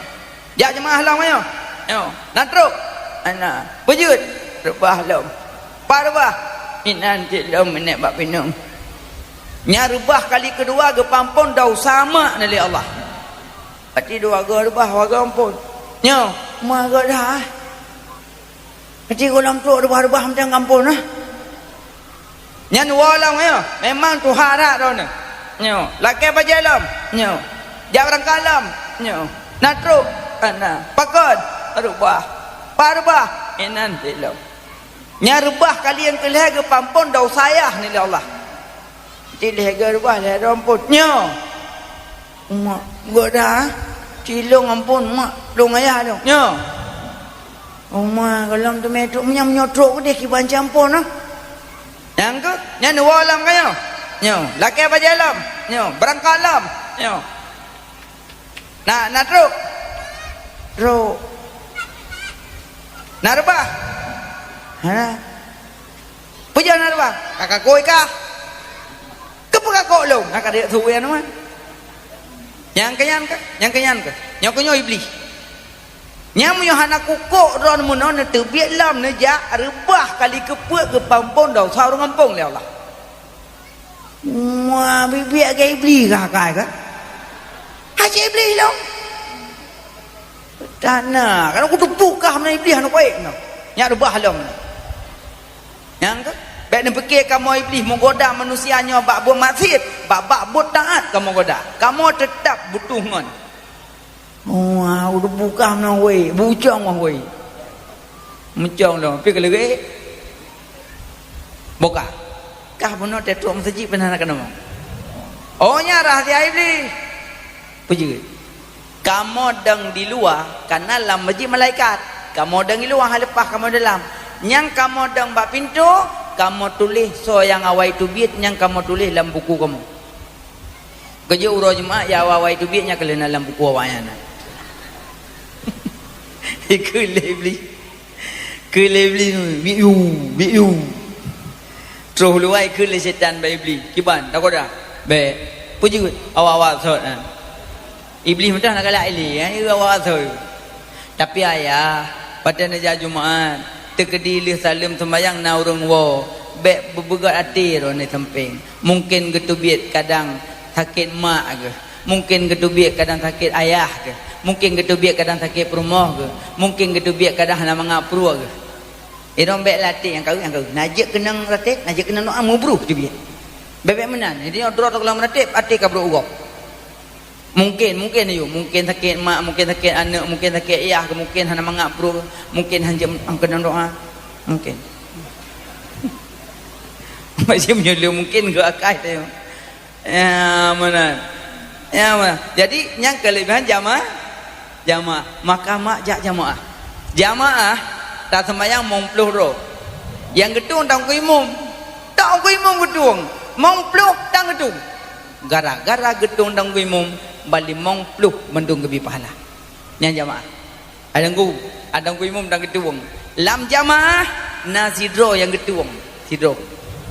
Jak jeumaáh lom nyoe. Nyoe. Na trok. Ana. Beujeuet. Reubah lom. Pat reubah. Inan cit lom miet nèk bak pineung. Nyan reubah kali keudua geupampon desya mak neuh lé Allah. Pati dua goe reubah, dua goe ampon. Nyoe. Ma goe dah. Pati gohlom trok reubah-reubah mantong ampon, ah. Nyan woe lom nyoe, memang tuha that droeneuh. Nyoe, lakée bajée lom. Nyoe, jak beurangkat lom. Nyoe, na trok. Ana, pakon? Reubah. Pat reubah? Inan cit lom. Nyan reubah kali nyang keulhée geupampon desya ayah neuh lé Allah. Cit lhée goe reubah, lhée droe ampon. Nyoe. Mak, goe dah. Cilong ampon, mak. Lông ayah lông. Nyoe. Uma, gohlom teumé trok, meunyoe, meunyoe trok keudeh kiban campon, ah. Nyang keuh, nyan woe lom ka nyoe. Nyoe, lakée bajée lom. Nyoe, beurangkat lom. Nyoe. Na, na trok. Trok. Na reubah. Ha. Peue jak na reubah? Ka kakôi kah? Keupeue kakok lông? Na ka deuek su nyan mah. Nyang keu nyan kah? Nyang keu nyan kah? Nyoe keu nyoe Iblih. Nyang meunyoe hana kukok droeneuh meunoe neuteubiet lom neujak reubah kali keupeuet geupampon desya ureuëng gampông lé Allah. Wah, bibiak keu Iblih kah kai kah? Hase Iblih lom. Tana, kan aku teupeue kah meunan Iblih aneuk baik meunan. Nyak reubah lom. Nyang ka, bèk neupike kamoe Iblih meugoda manusia nyoe bak buet maksiet, bak, bak buet taat kamoe goda. Kamoe teutap butuh ngon. Oh, aku teupeue kah meunan weh, bucong wah weh. Mucong lom, pi keuleurek. Boka. Kah bunoe teutrok meuseujid pih hana keunong. Oh, nyan rahsia Iblih. Peue jeuet? Kamoe dong di luwa, kana lam meuseujid malaikat. Kamoe dong di luwa, leupah kamoe dalam. Nyang kamoe dong bak pintoe, kamoe tuléh soe nyang awai teubiet nyang kamoe tuléh lam buku kamoe. Keujeuet uroe Jumat, ya awai-awai teubiet nyan keuh lheueh na lam buku awaknyan na. Ikheun lé Iblih. Kheun lé Iblih, "Biu, biu." Troh luwa kheun lé setan bak Iblih, "Kiban, tagoda?" "Bèk." "Peue jeuet?" "Awak-awak sot nyan." Iblih meudah na galak ilée, ya, awak-awak sot. Tapi ayah, watèe neujak Jumat, teukeudi lheueh saleuem seumayang na ureueng woe, bèk beubeugöt até droeneuh sampéng. Mungken geuteubiet kadang sakét mak geuh, mungken geuteubiet kadang sakét ayah geuh, mungken geuteubiet kadang sakét peurumoh geuh, mungken geuteubiet kadang hana mangat pruet geuh. Inong bèk latih nyang kawin, nyang kawin. Na jeuet keunong ratéb, na jeuet keunong doa, meubruh teubiet. Bèk-bèk meunan. Jadi nyoe droe teuh gohlom ratéb, até ka brok u gob. Mungken, mungken ayue, mungken sakét mak, mungken sakét aneuk, mungken sakét yah, mungken hana mangat pruet, mungken hanjeuet keunong doa. Mungken. Macam nyoe mungken geuakai teuh. Ya, meunan. Ya, meunan. Jadi, nyang keulebihan jama-, jamaah. Maka mak jak jamaah. Jamaah, taseumayang mong ploh droe. Nyang geutueng Teungku Imum. Teungku Imum geutueng. Mong ploh tan geutueng. Gara-gara geutueng Teungku Imum, ban limong ploh mandum geubri pahala. Nyan jamaah. Hai Teungku, hai Teungku Imum dan geutueng. Lam jamaah, na sidroe nyang geutueng. Sidroe.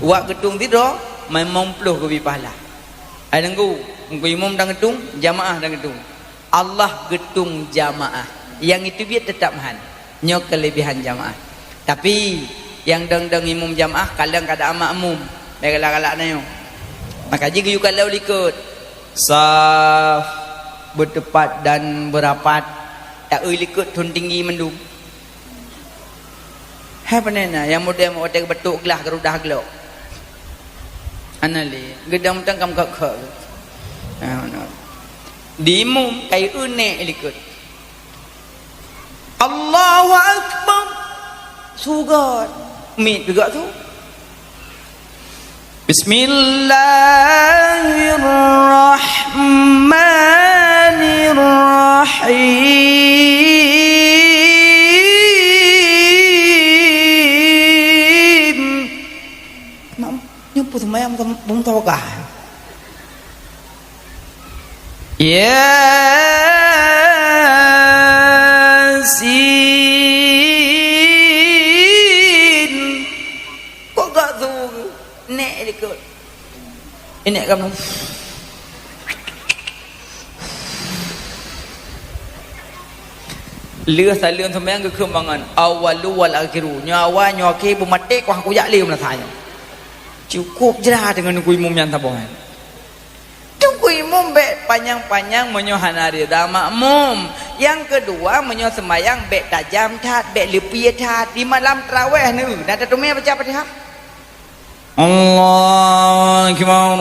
Wak geutueng sidroe, limong ploh geubri pahala. Hai Teungku, Teungku Imum dan geutueng, jamaah dan geutueng. Allah geutueng jamaah. Nyang iteubiet teutap meuhan. Nyoe keulebihan jamaah. Tapi, nyang dong-dong imum jamaah, kalon keuadaan makmum. Bèk galak-galak na nyoe. Maka jih geuyue kalon likot. Saf, beuteupat dan beurapat. Taeu likot thon tinggi mandum. Hai pane na, nyang muda watèe geubatok glah geurudah glok. Hana lé, geudong mantong kam khok-khok. Ha, na. Di imum, kai eu nèk likot. Allahu Akbar. Su göt. Miet peugah su. Bismillahirrahmanirrahim. Nyoe peue seumayang beumeutawakah? Yasin. Kok gak tu? Nèk likot. Nèk kamoe. Lheueh saleuem seumayang geukheun bangon, "Awwalu wal akhiru." Nyoe awai, nyoe akhé, beumaté, kuah kujak lé meunasah nyoe. Cukup jra deungon Teungku Imum nyan saboh nyan. Teungku Imum bèk panyang-panyang meunyoe hana rida makmum. Nyang keudua, meunyoe seumayang bèk tajam that, bèk leupie that. Di malam tarawèh neu, na tateumé baca Fatihah? Allahu Akbar.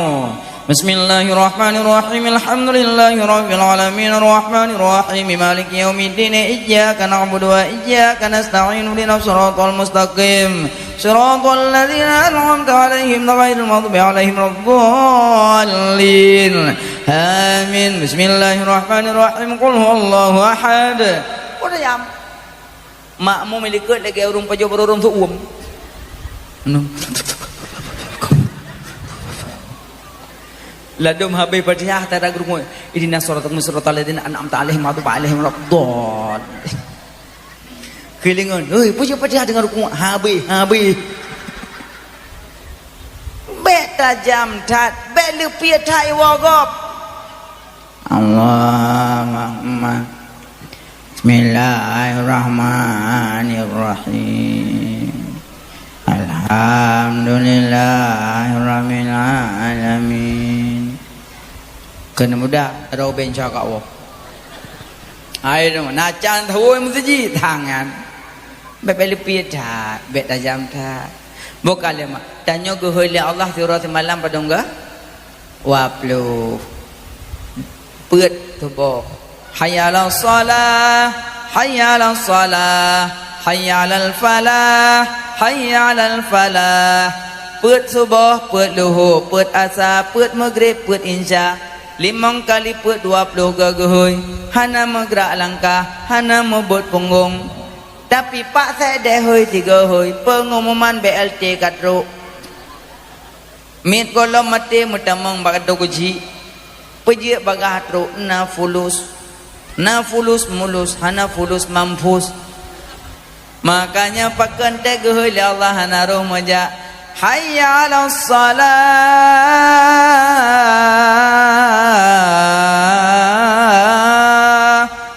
Bismillahirrahmanirrahim. Alhamdulillahirabbil alamin. Arrahmanirrahim. Maliki yaumiddin. Iyyaka na'budu wa iyyaka nasta'in. Ihdinas siratal mustaqim. Siratal ladzina an'amta 'alaihim ghairil maghdubi 'alaihim waladdallin. Amin. Bismillahirrahmanirrahim. Qul huwallahu ahad. Udah jam. Makmum likot lagèe ureueng pajoh barô rhom seuuem. Ladôm habéh Fatihah, tada geurungoe, "Ihdinas siratal mustaqim, siratal ladzina an'amta 'alaihim, ghairil maghdubi 'alaihim waladdallin." Keulingon, "Hei, peue Fatihah deungon rukuk?" Habéh, habéh. Bèk tajam that, bèk leupie that iwoe gob. Allahumma. Bismillahirrahmanirrahim. Alhamdulillahirabbil alamin. Keuneuk mudah, droe ubé insya Allah. Hai tu, na can tawôi meuseujid tangan. Bèk, bèk leupie that, bèk tajam that. Bukan lé mak. Tanyoe geuhôi lé Allah siuroe simalam padum geuh? Dua ploh. Peuet suboh. Hayya 'alas shalah, hayya 'alas shalah, hayya 'alal falah, hayya 'alal falah. Peuet suboh, peuet luhô, peuet asa, peuet meugrib, peuet insya. Limong kali peuet dua ploh geuhôi, hana meugrak langkah, hana meubeuet punggong. Tapi pak sek deh hôi sigoe hôi, peungumuman B L T ka trok. Miet gohlom maté meutamong bak ateueh geuchik, peujeuet bagah trok na fulus. Na fulus mulus, hana fulus mampus. Makanya pakon teuh geuhôi lé Allah hana roh meujak, "Hayya 'alas shalah,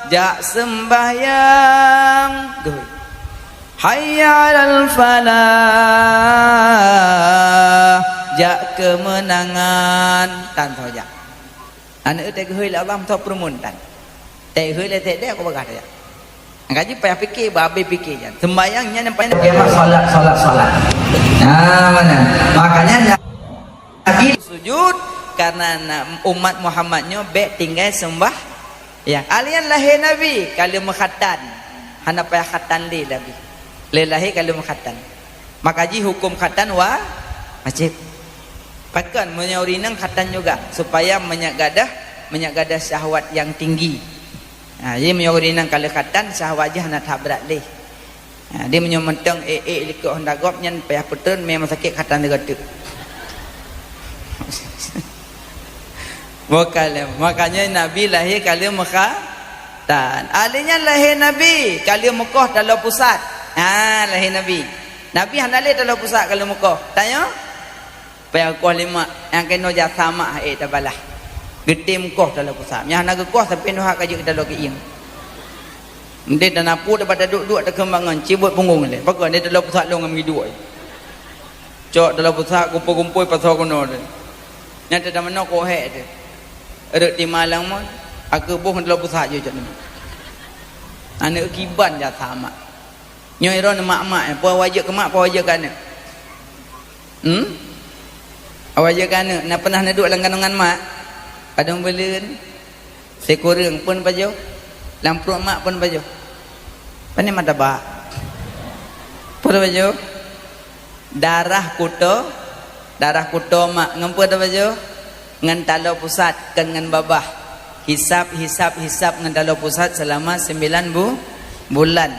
jak seumbahyang." Geuhôi. "Hayya 'alal falah, jak keumeunangan." Tan saja. Aneuk teuh geuhôi lé Allah meusapeue rumun tan. Teuhôi lé teuh deh aku bagah tajak. Ngaji payah pike, babé pike jan. Sembayang nyan nyang paling. Oke, Mak, salat, salat, salat. Nah, mana? Makanya Nabi sujud karena na-, umat Muhammad nyoe bèk tinggai sembah. Ya, alian lahé Nabi ka lheueh meukhatan. Hana payah khatan lé Nabi. Lé lahé ka lheueh meukhatan. Maka jih huköm khatan wa-, wajéb. Pakon meunyoe ureueng inong khatan juga supaya meunyak gadoh, meunyak gadoh syahwat nyang tinggi. Ha, jadi meunyoe ureueng inong ka lheueh khatan, syahwat jih hana that brat lé. Ha, dia meunyoe mantong ék-ék likot honda gob nyan payah peutreun mé sakét khatan sigoe teuk. Bukan lé. Makanya Nabi lahé ka lheueh meukhatan. Ahli nyan lahé Nabi ka lheueh meukoh taloe pusat. Ha, lahé Nabi. Nabi hana lé taloe pusat ka lheueh meukoh. Tanyoe? Payah koh lé mak, nyang keunoe jasa mak ék tabalah. Geutem koh taloe pusat. Nyang hana geukoh sampoe nyoe ka jeuet taloe keuieng. Ndeh dan apu dapat duek-duek takeumangan, cibot punggong lé. Pakon ndeh taloe pusat lôn ngon meuduek. Cok taloe pusat kumpôi-kumpôi pasoe keunoe teuh. Nyan teuh manoe koh hék teuh. Rot timalang mon, aku boh taloe pusat jih cok ni. Aneuk kiban jasa mak. Nyoe droeneuh mak-mak, peue awai jeuet keu mak, peue awai jeuet keu aneuk? Hmm? Awai jeuet keu aneuk, na pernah neuduek lam kandungan mak? Padum buleuen? Sikureueng pun pajoh? Lam pruet mak pun pajoh? Pane mata bak? Pun pajoh? Darah kuto, darah kuto mak ngon peue tapajoh? Ngon taloe pusat, kon ngon babah. Hisab, hisab, hisab ngon taloe pusat seulama sembilan bu-, bulan.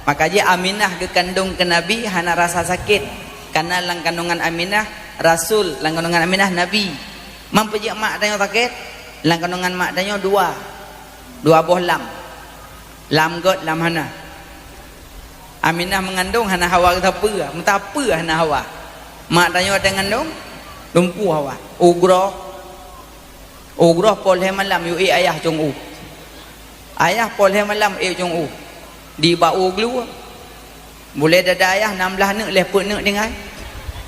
Maka jih Aminah geukandong keu Nabi hana rasa sakét. Karena lam kandungan Aminah Rasul, lam kandungan Aminah Nabi. Man peue jeuet mak tanyoe sakét? Lam kandungan mak tanyoe dua. Dua boh lam. Lam gét, lam hana. Aminah meungandong hana hawa geusapeue, meusapeue hana hawa. Mak tanyoe watèe ngandong, lumpuh hawa. Ugroh, ugroh poh lhèe malam yue ék ayah cong u. Ayah poh lhèe malam ék cong u. Di bak u glue. Bulèe dada ayah nam blaih neuk, lhèe peuet neuk tinggai.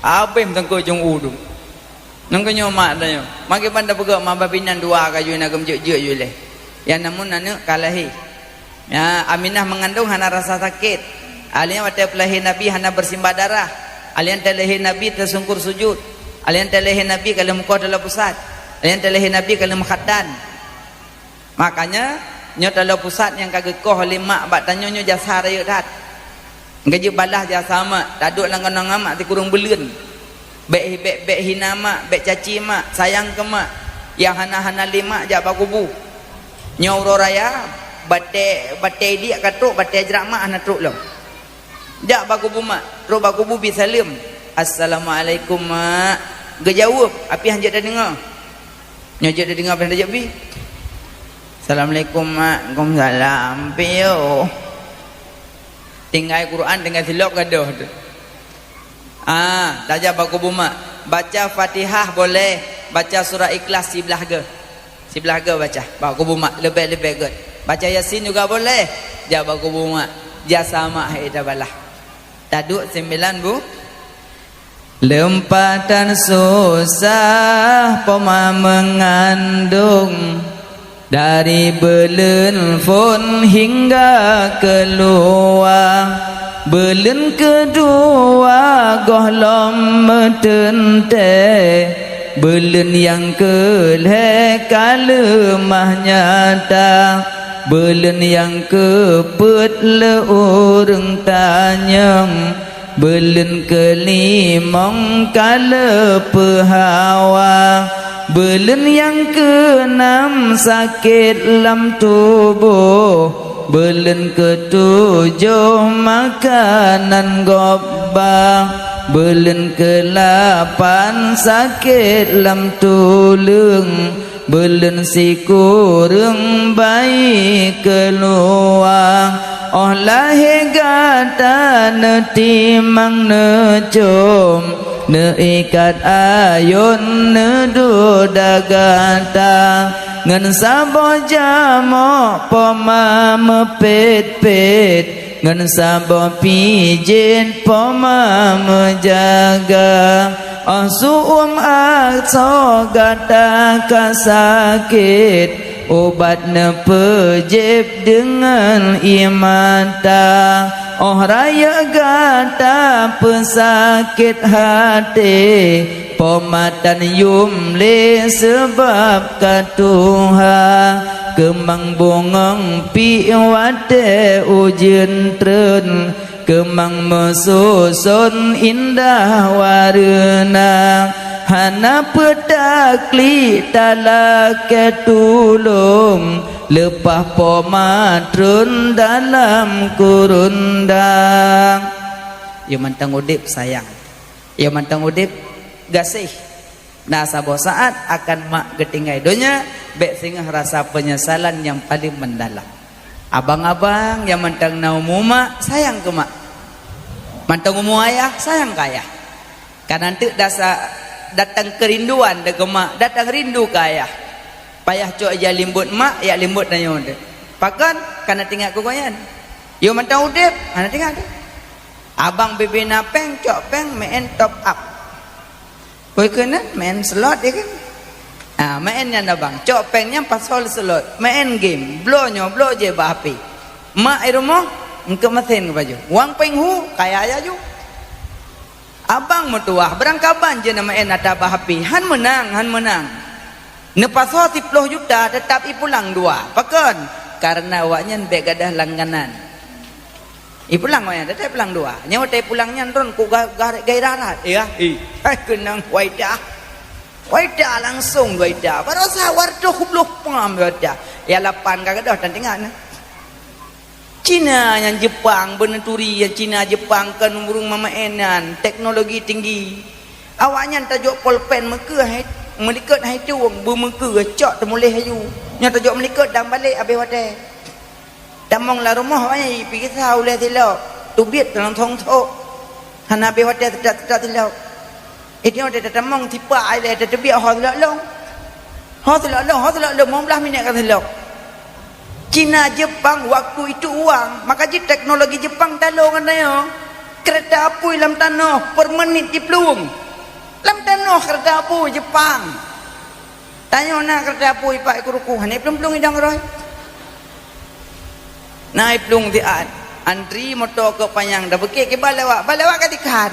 Abéh meusangkot cong u tu. Nang keunyoe mak tanyoe. Makai ban tapeugah mak babinan dua ka jui na geumjeuet-jeuet jui lé. Ya namun aneuk ka lahé. Ya, Aminah meungandong hana rasa sakét. Alèh watèe peulahé Nabi hana beusimbah darah. Alèh teulahé Nabi teusungkur sujud. Alèh teulahé Nabi ka lheueh meukoh taloe pusat. Alèh teulahé Nabi ka lheueh meukhatan. Makanya, nyoe taloe pusat nyang ka geukoh lé mak bak tanyoe nyoe jasa rayeuk that. Geujeuet balah jasa mak, taduek lam keunoe ngon mak sikureueng buleuen. Bèk, bèk, bèk hina mak, bèk caci mak, sayang keu mak. Nyang hana-hana lé mak jak bak kubu. Nyoe uroe raya, batèe, batèe idiek ka trok, batèe jrak mak hana trok lom. Jak bak kubu mak, trok bak kubu bi saleuem. "Assalamualaikum, Mak." Geujaweueb, api hanjeuet tadeungoe. Nyoe jeuet tadeungoe, api hanjeuet bi. "Assalamualaikum, Mak." "Waalaikumsalam." Piôh. Tinggai Quran, tinggai silop gadoh tu. Ah, tajak bak kubu mak. Baca Fatihah boleh, baca surah Ikhlas siblah geuh. Siblah geuh baca, bak kubu mak leubeh-leubeh gét. Baca Yasin juga boleh, jak bak kubu mak. Jasa mak hai tabalah. Taduek sembilan bu-, leumpah tan susah poma meungandong. Dari beuleuen phon hingga keuluwa, beuleuen keudua gohlom meuteuntée, beuleuen nyang keulhée ka leumah nyata, beuleuen nyang keupeuet lé ureuëng tanyong, beuleuen keulimong ka leupeuhawa, beuleuen nyang keunam sakét lam tuboh, beuleuen keutujoh makanan gob ba, beuleuen keulapan sakét lam tuleueng, beuleuen sikureueng bayi keuluwa. Óh lahé gata neutimang neucom, neuikat ayôn neuduek gata, ngon saboh jamok poma meupét-pét, ngon saboh pijét poma meujaga. Óh su-uem asoe gata ka sakét, ubat neupeujieb deungon ié mata. Óh rayeuk gata peusakét até, poma tan yum lé seubab ka tuha. Keumang bungöng piek watée ujeuen treun, keumang meususon indah wareuna. Hana peutaklik talakée tulông, leupah poma treun dalam kurundang. Yôh mantong udeb sayang, yôh mantong udeb gaséh. Na saboh saát akan mak geutinggai donya, bék singoh rasa peunyesalan nyang paleng meudalam. Abang-abang nyang mantong na umu mak, sayang keu mak. Mantong umu ayah, sayang keu ayah. Ka na teuk dasa datang keurinduan deungon mak, datang rindu keu ayah. Payah cok ija limbot mak, yak limbot tanyoe teuh. Pakon? Ka na teuingat keu gobnyan. Yôh mantong udeb, hana teuingat teuh. Abang bibi na péng, cok péng, meu'en top up. Oi keunan main slot ya kan? Ah, main nyan abang. Cok péng nyan pasol slot, main game, bloe nyoe, bloe jih bak H P. Mak i rumoh, eungkôt mesin keu baju. Wang péng hu, kaya laju. Abang meutuwah, beurangkaban jeuet na main ata bak H P. Han meunang, han meunang. Neupasoe siplôh juta, teutap ipulang dua. Pakon? Kareuna awaknyan bék gadôh langganan. Ipulang wayang, teutap ipulang dua. Nyoe watée ipulang nyan droen kok ga-, ga-, gairah that. Ya, i. Hai keunong waidah. Waidah langsong waidah. Barosa wartoh bloh pam waidah. Ya lapan ka gadôh tan teuingat na. Cina nyan Jepang, beuneuturi nyan Cina Jepang kon ureuëng mamaén nyan, teknologi tinggi. Awaknyan tajok polpen meukeue hai, meulikot hai tueng, beumeukeue cok teumuléh laju. Nyoe tajok meulikot dan balek abéh watée. Tamong lam rumoh awaknyan jipikisa ulée silop, teubiet teulang thong thok. Hana abéh watée teudak-teudak silop. Inoe tatamong sipak ilée tateubiet ho silop lôn. Ho silop lôn, ho silop lôn, limong blaih minét ka silop. Cina Jepang waktu itu uang, maka jih teknologi Jepang talô ngon tanyoe. Keureuta apui lam tanoh per menit jiplueng. Lam tanoh keureuta apui Jepang. Tanyoe na keureuta apui pat i Kuruku, hana iplueng-plueng idong roh. Na iplueng siat, antri moto keu panyang, dak beukét kiban lewat, ban lewat ka tikan.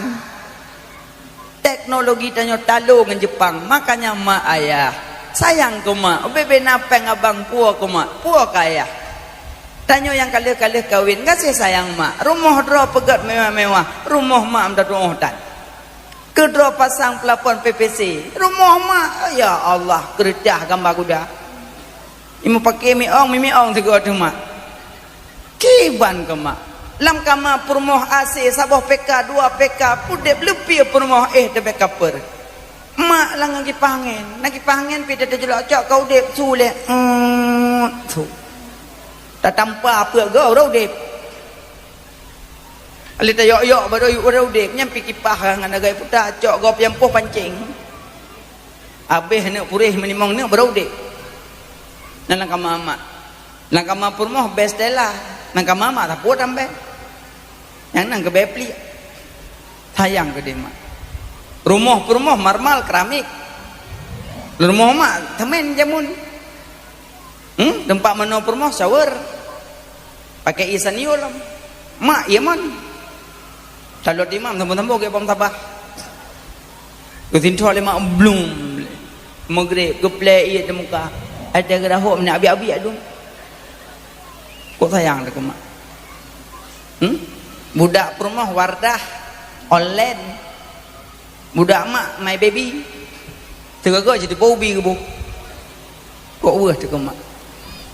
Teknologi tanyoe talô ngon Jepang, makanya mak ayah sayang keu mak, ubé-bé na péng abang puwoe keu mak, puwoe keu ayah. Tanyoe nyang ka lheueh-ka lheueh kawen, gaséh sayang mak, rumoh droe peugét mewah-mewah, rumoh mak meutatuoh tan. Keudroe pasang plafon P V C. Rumoh mak, ya Allah, keureudah gamba guda. Imeupaké miong, mimiong sigoe teuh mak. Kiban keu mak. Lam kama peurumoh A C saboh P K, dua P K, udeb leupie peurumoh éh teuh bèk kapeur. Mak lam ngon kipah angén. Na kipah angén pih teuh teujulok cok ka udeb su lé. Eut, su. Tatampa peuet goe uroe udeb. Lé tayok-yok baroe yue udeb, nyan pih kipah ngon agak puta, cok gob nyang poh pancéng. Abéh neuk puréh meulimong neuk baroe udeb. Nyan lam kama mak. Lam kama peurumoh bèe Stella, lam kama mak sapeue tambah. Nyang nan keubèe pliek. Sayang keudéh mak. Rumoh peurumoh marmal keramik. Rumoh mak semen jameun. Hmm? Teumpat manoe peurumoh shower. Pakai ie sanyo lom. Mak, ie mon. Calon imam sambô-sambô geuh bom sabah. Geusintoh lé mak blum. Maghrib geuplè ie di muka. Ada geurahom nak abi-abi adum. Kok sayang teuh keu mak. Hmm? Budak peurumoh Wardah online. Budak mak My Baby. Teugaga cit teupeu ubi geuboh. Kok weueh teuh keu mak.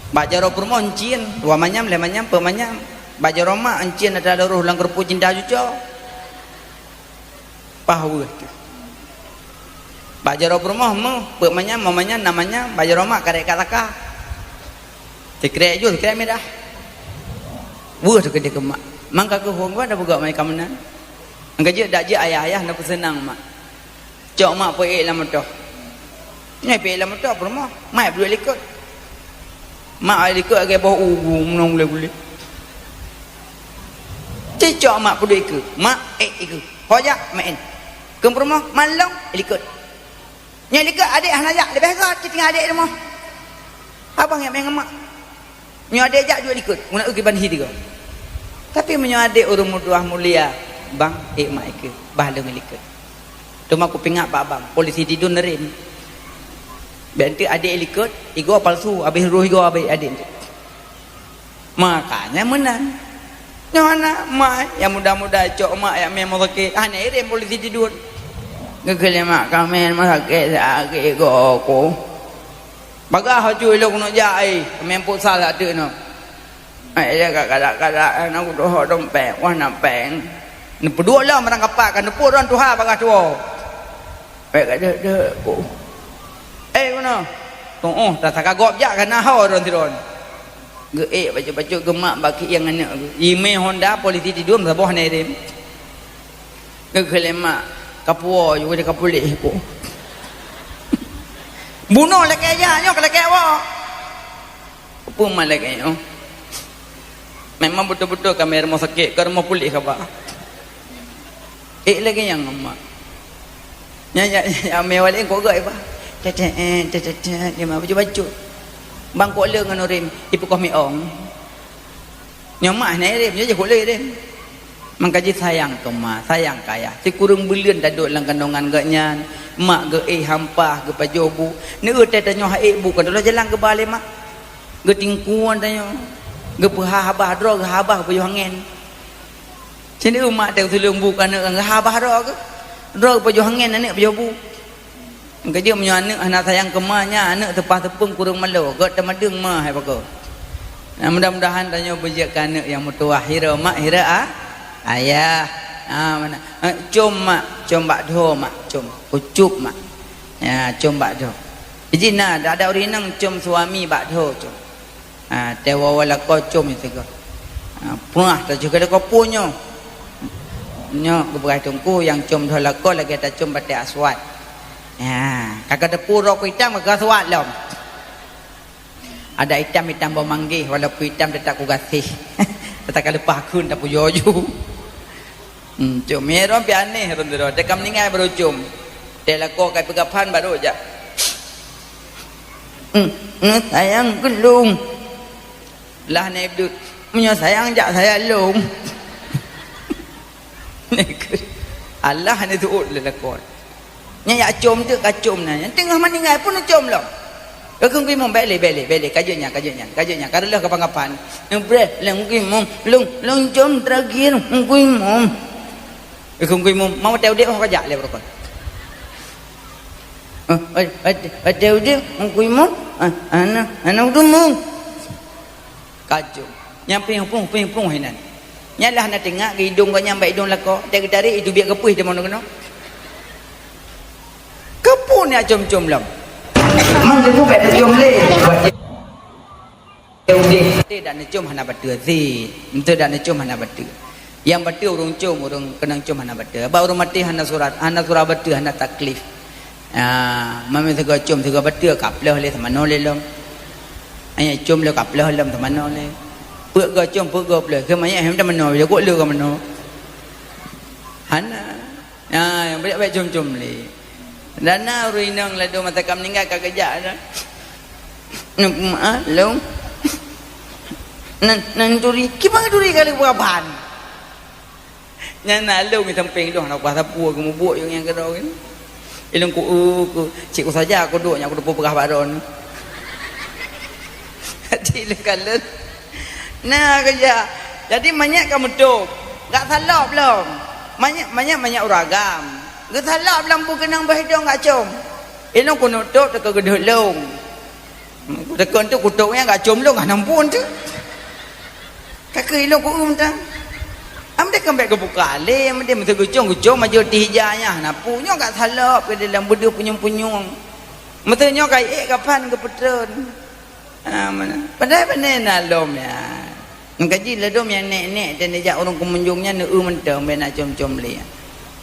Bak jaroe peurumoh encien, dua manyam, lhèe manyam, peuet manyam. Bak jaroe mak encien atra loroh lam keureupuk cinta cuco. Pah weueh teuh. Bak jaroe peurumoh meuh, peuet manyam, lima manyam, nam manyam, bak jaroe mak karek kat saka. Sikrek ju, sikrek mirah. Weueh teuh keudeh keu mak. Mangka keuh hong gua dah peugah mai ka meunan. Mangka jeuet dak jeuet ayah-ayah na peuseunang mak. Cok mak peuék lam moto. Nyoe peuék lam moto peurumoh, mak peuduek likot. Mak likot lagèe boh ugu meunong gulé-gulé. Cicok mak peuduek ikeue, mak ék ikeue. Ho jak maén. Keu peurumoh, mak lông likot. Nyoe likot adék hana jak, leubeh gèt cit tinggai adék rumoh. Abang nyang meu'en ngon mak. Nyoe adék jak duek likot, meunan kiban hi tiga. Tapi meunyoe adék ureueng meutuah mulia, bang, ék mak ikeue, bah lôn likot. Teuma kupeuingat bak abang, polisi tidun neurem. Bèk enteuk adék likot, igoe palsu, abéh roh igoe abéh adék. Makanya meunan. Nyoe hana, mak, nyang muda-muda cok mak nyang meu'en sakét, hana irem polisi tidun. Geukheun lé mak, "Ka meu'en sakét, sakét igoe ku." Bagaih aju ilong keuneuk jak ai, meu'en pusat ateueh nyoe. Ai, dia ka kadak-kadak, na kudoh dompet, wah na péng. Neupeuduek lom barang kapak, ka neupeuduek tuha bagaih tuwoe. Bèk ka deuek-deuek ku. Eh, guna. Tu'oh, tasaka gob jak ka na ho ron sidroe. Geuék bacut-bacut geumat bak kieng aneuk geuh. Imé Honda polisi tidun saboh hana irem. Geukheun lé mak, "Kapuwoe ju, ka puléh ku." Bunoe lakèe jak nyoe ka lakèe woe. Peue malaikat nyoe? Memang beutôi-beutôi ka meu'en rumoh sakét, ka rumoh puléh kaba. Ék lagèe nyang mak. Nyan, nyan, nyan meu'en walét kok gèt iba. Tetet, tetet, tetet, dia meubacut-bacut. Bang kok le ngon ureueng, ipeukoh miong. Nyoe mak hana irem, nyoe jih kok le irem. Mangka jih sayang keu ma, sayang keu ayah. Sikureueng buleuen taduek lam kandongan geuhnyan, mak geuéh hampah, geupajoh bu. Neueu teuh tanyoe han ék bu, kan teuloh jalan geuba lé mak. Geutingkuan tanyoe. Geupeuhah babah droe, geuhah babah geupajoh angén. Sinoe mak teuh tuleueng bu keu aneuk, geuhah babah droe geuh. Droe geupajoh angén, aneuk pajoh bu. Keujeuet meunyoe aneuk hana sayang keu ma nyan, aneuk seupah-seupeueng kureueng malo, gèt teumadeueng ma hai pakoe. Nah, mudah-mudahan tanyoe beujeuet keu aneuk nyang meutuwah, hira mak, hira a-, ayah. Ha, meunan. Eh, com mak, com bak dhoe mak, com. Kucup mak. Ya, com bak dhoe. Jih na, dak ada ureueng inong com suami bak dhoe, com. Ha, teuwoe-woe lakoe com sigoe. Ha, pruah teuh jih ka lakoe peue nyoe. Nyoe geupeugah teungku nyang com dhoe lakoe lagèe tacom batèe aswad. Ha, ka ka teupeu rok itam ka aswad lom. Ada itam-itam boh manggèh, walaupun itam teutap kugaséh. Teutap ka leupah kheun tapujoe ju. Hmm, com. Meunan pih aneh rhom sidroe. Teuka meuninggai baru com. Teuh lakoe ka peugah phan baru jak. Hmm, hmm, sayang keu lôn. Lah nyan ibdut. Meunyoe sayang jak saya lôn. Alah ni tuut lé lakoe. Nyan jak com teuk ka com na. Nyan teungoh meuninggai pun com lom. Ka kheun kuimum, "Bèk lé, bèk lé, bèk lé, ka jeuet nyan, ka jeuet nyan, ka jeuet nyan, ka reuloh kapan-kapan." Nyan breh lé kuimum, "Lôn, lôn com terakhir kuimum." Ka kheun kuimum, "Mau watèe udép ho ka jak lé barokon." "Eh, eh, eh, watèe udép kuimum, ah, hana, hana udép mum." Ka com. Nyan pieng-plueng, pieng-plueng hinan. Nyan lah na teungak keu idong gobnyan bak idong lakoe, teuka geutarek, itu biet keupeue teuma keunoe. Keupeue nyan com-com lom. Man teupeu bèk tacom lé. Udeh. Teudak neucom hana bateue sit. Teudak neucom hana bateue. Nyang bateue ureueng com, ureueng keunong com hana bateue. Bak ureueng maté hana surat, hana surat bateue, hana taklif. Ah, meunyoe sigoe com, sigoe bateue, ka ploh lé, teumanoe lé lom. Ayah com lé, ka ploh lom, teumanoe lé. Peuet goe com, peuet goe ploh. Keu manyét hem teumanoe, jago lé ka manoe. Hana. Ah, bèk-bèk com-com lé. Dan na ureueng inong ladôm masa ka meuninggai ka geujak dah. Neu-, ma-, lôn. Nan, nan turi. Kiban turi ka lheueh peuraban. Nyan na lôn di sampéng lôn, hana kuasa peue, geumubuek yong nyang keudroe nyan. Ilôn ku, eh, ku, cit ku saja ku duek nyan, ku teupeue peugah bak droeneuh. Jadi lôn kalon. Nah, keujak. Jadi manyak ka meutôb. Gak salop lom. Manyak, manyak, manyak ureueng agam. Geusalop lom beukeunong beuhidong gak com. Ilôn keuneuk tôb teuka geudeuh lôn. Teukon tu kutôb nyan gak com lôn hana muphom tu. Ka keuh ilôn ku-eu mantong. Am deh keumbet geubuka lé, am deh meuteugeucong-geucong majoh tih ija nyan hana pu. Nyoe gak salop keu dalam beudeuh punyueng-punyueng. Meuteunyoe ka ék kapan geupeutreun. Ah, mana? Padahai pane na lom nyan. Meukaji ladôm nyang nèk-nèk dan dijak ureueng keumunjông nyan neu-eu mantong bèk na com-com lé.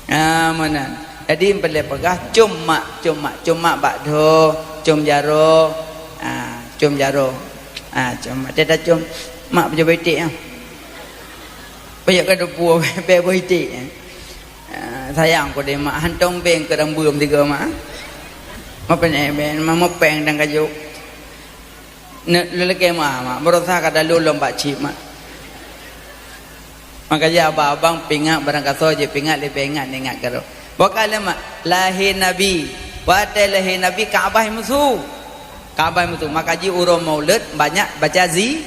Ah, meunan. Jadi, peureulèe peugah com mak, com mak, com mak bak dho, com jaroe, ah, com jaroe. Ah, com mak. Teuta com mak peujeuet beuiték, ah. Peujeuet ka deupue bèk beuiték, ah. Ah, sayang ku deh mak, hantong beng keu rambeuem tiga mak. Mapéng, eh, beng, ma-, mapéng dan kajok. Ne-, leleke meuah, mak. Beurasa ka dalu lom bak cit, mak. Maka jih abang-abang pingat barangkasoe jih pingat leubeh ingat ngon ingat keudroe. Boh ka lé, mak, lahé Nabi. Watèe lahé Nabi, Ka'bah meusu. Ka'bah meusu. Maka jih uroe Maulud banyak baca zi-,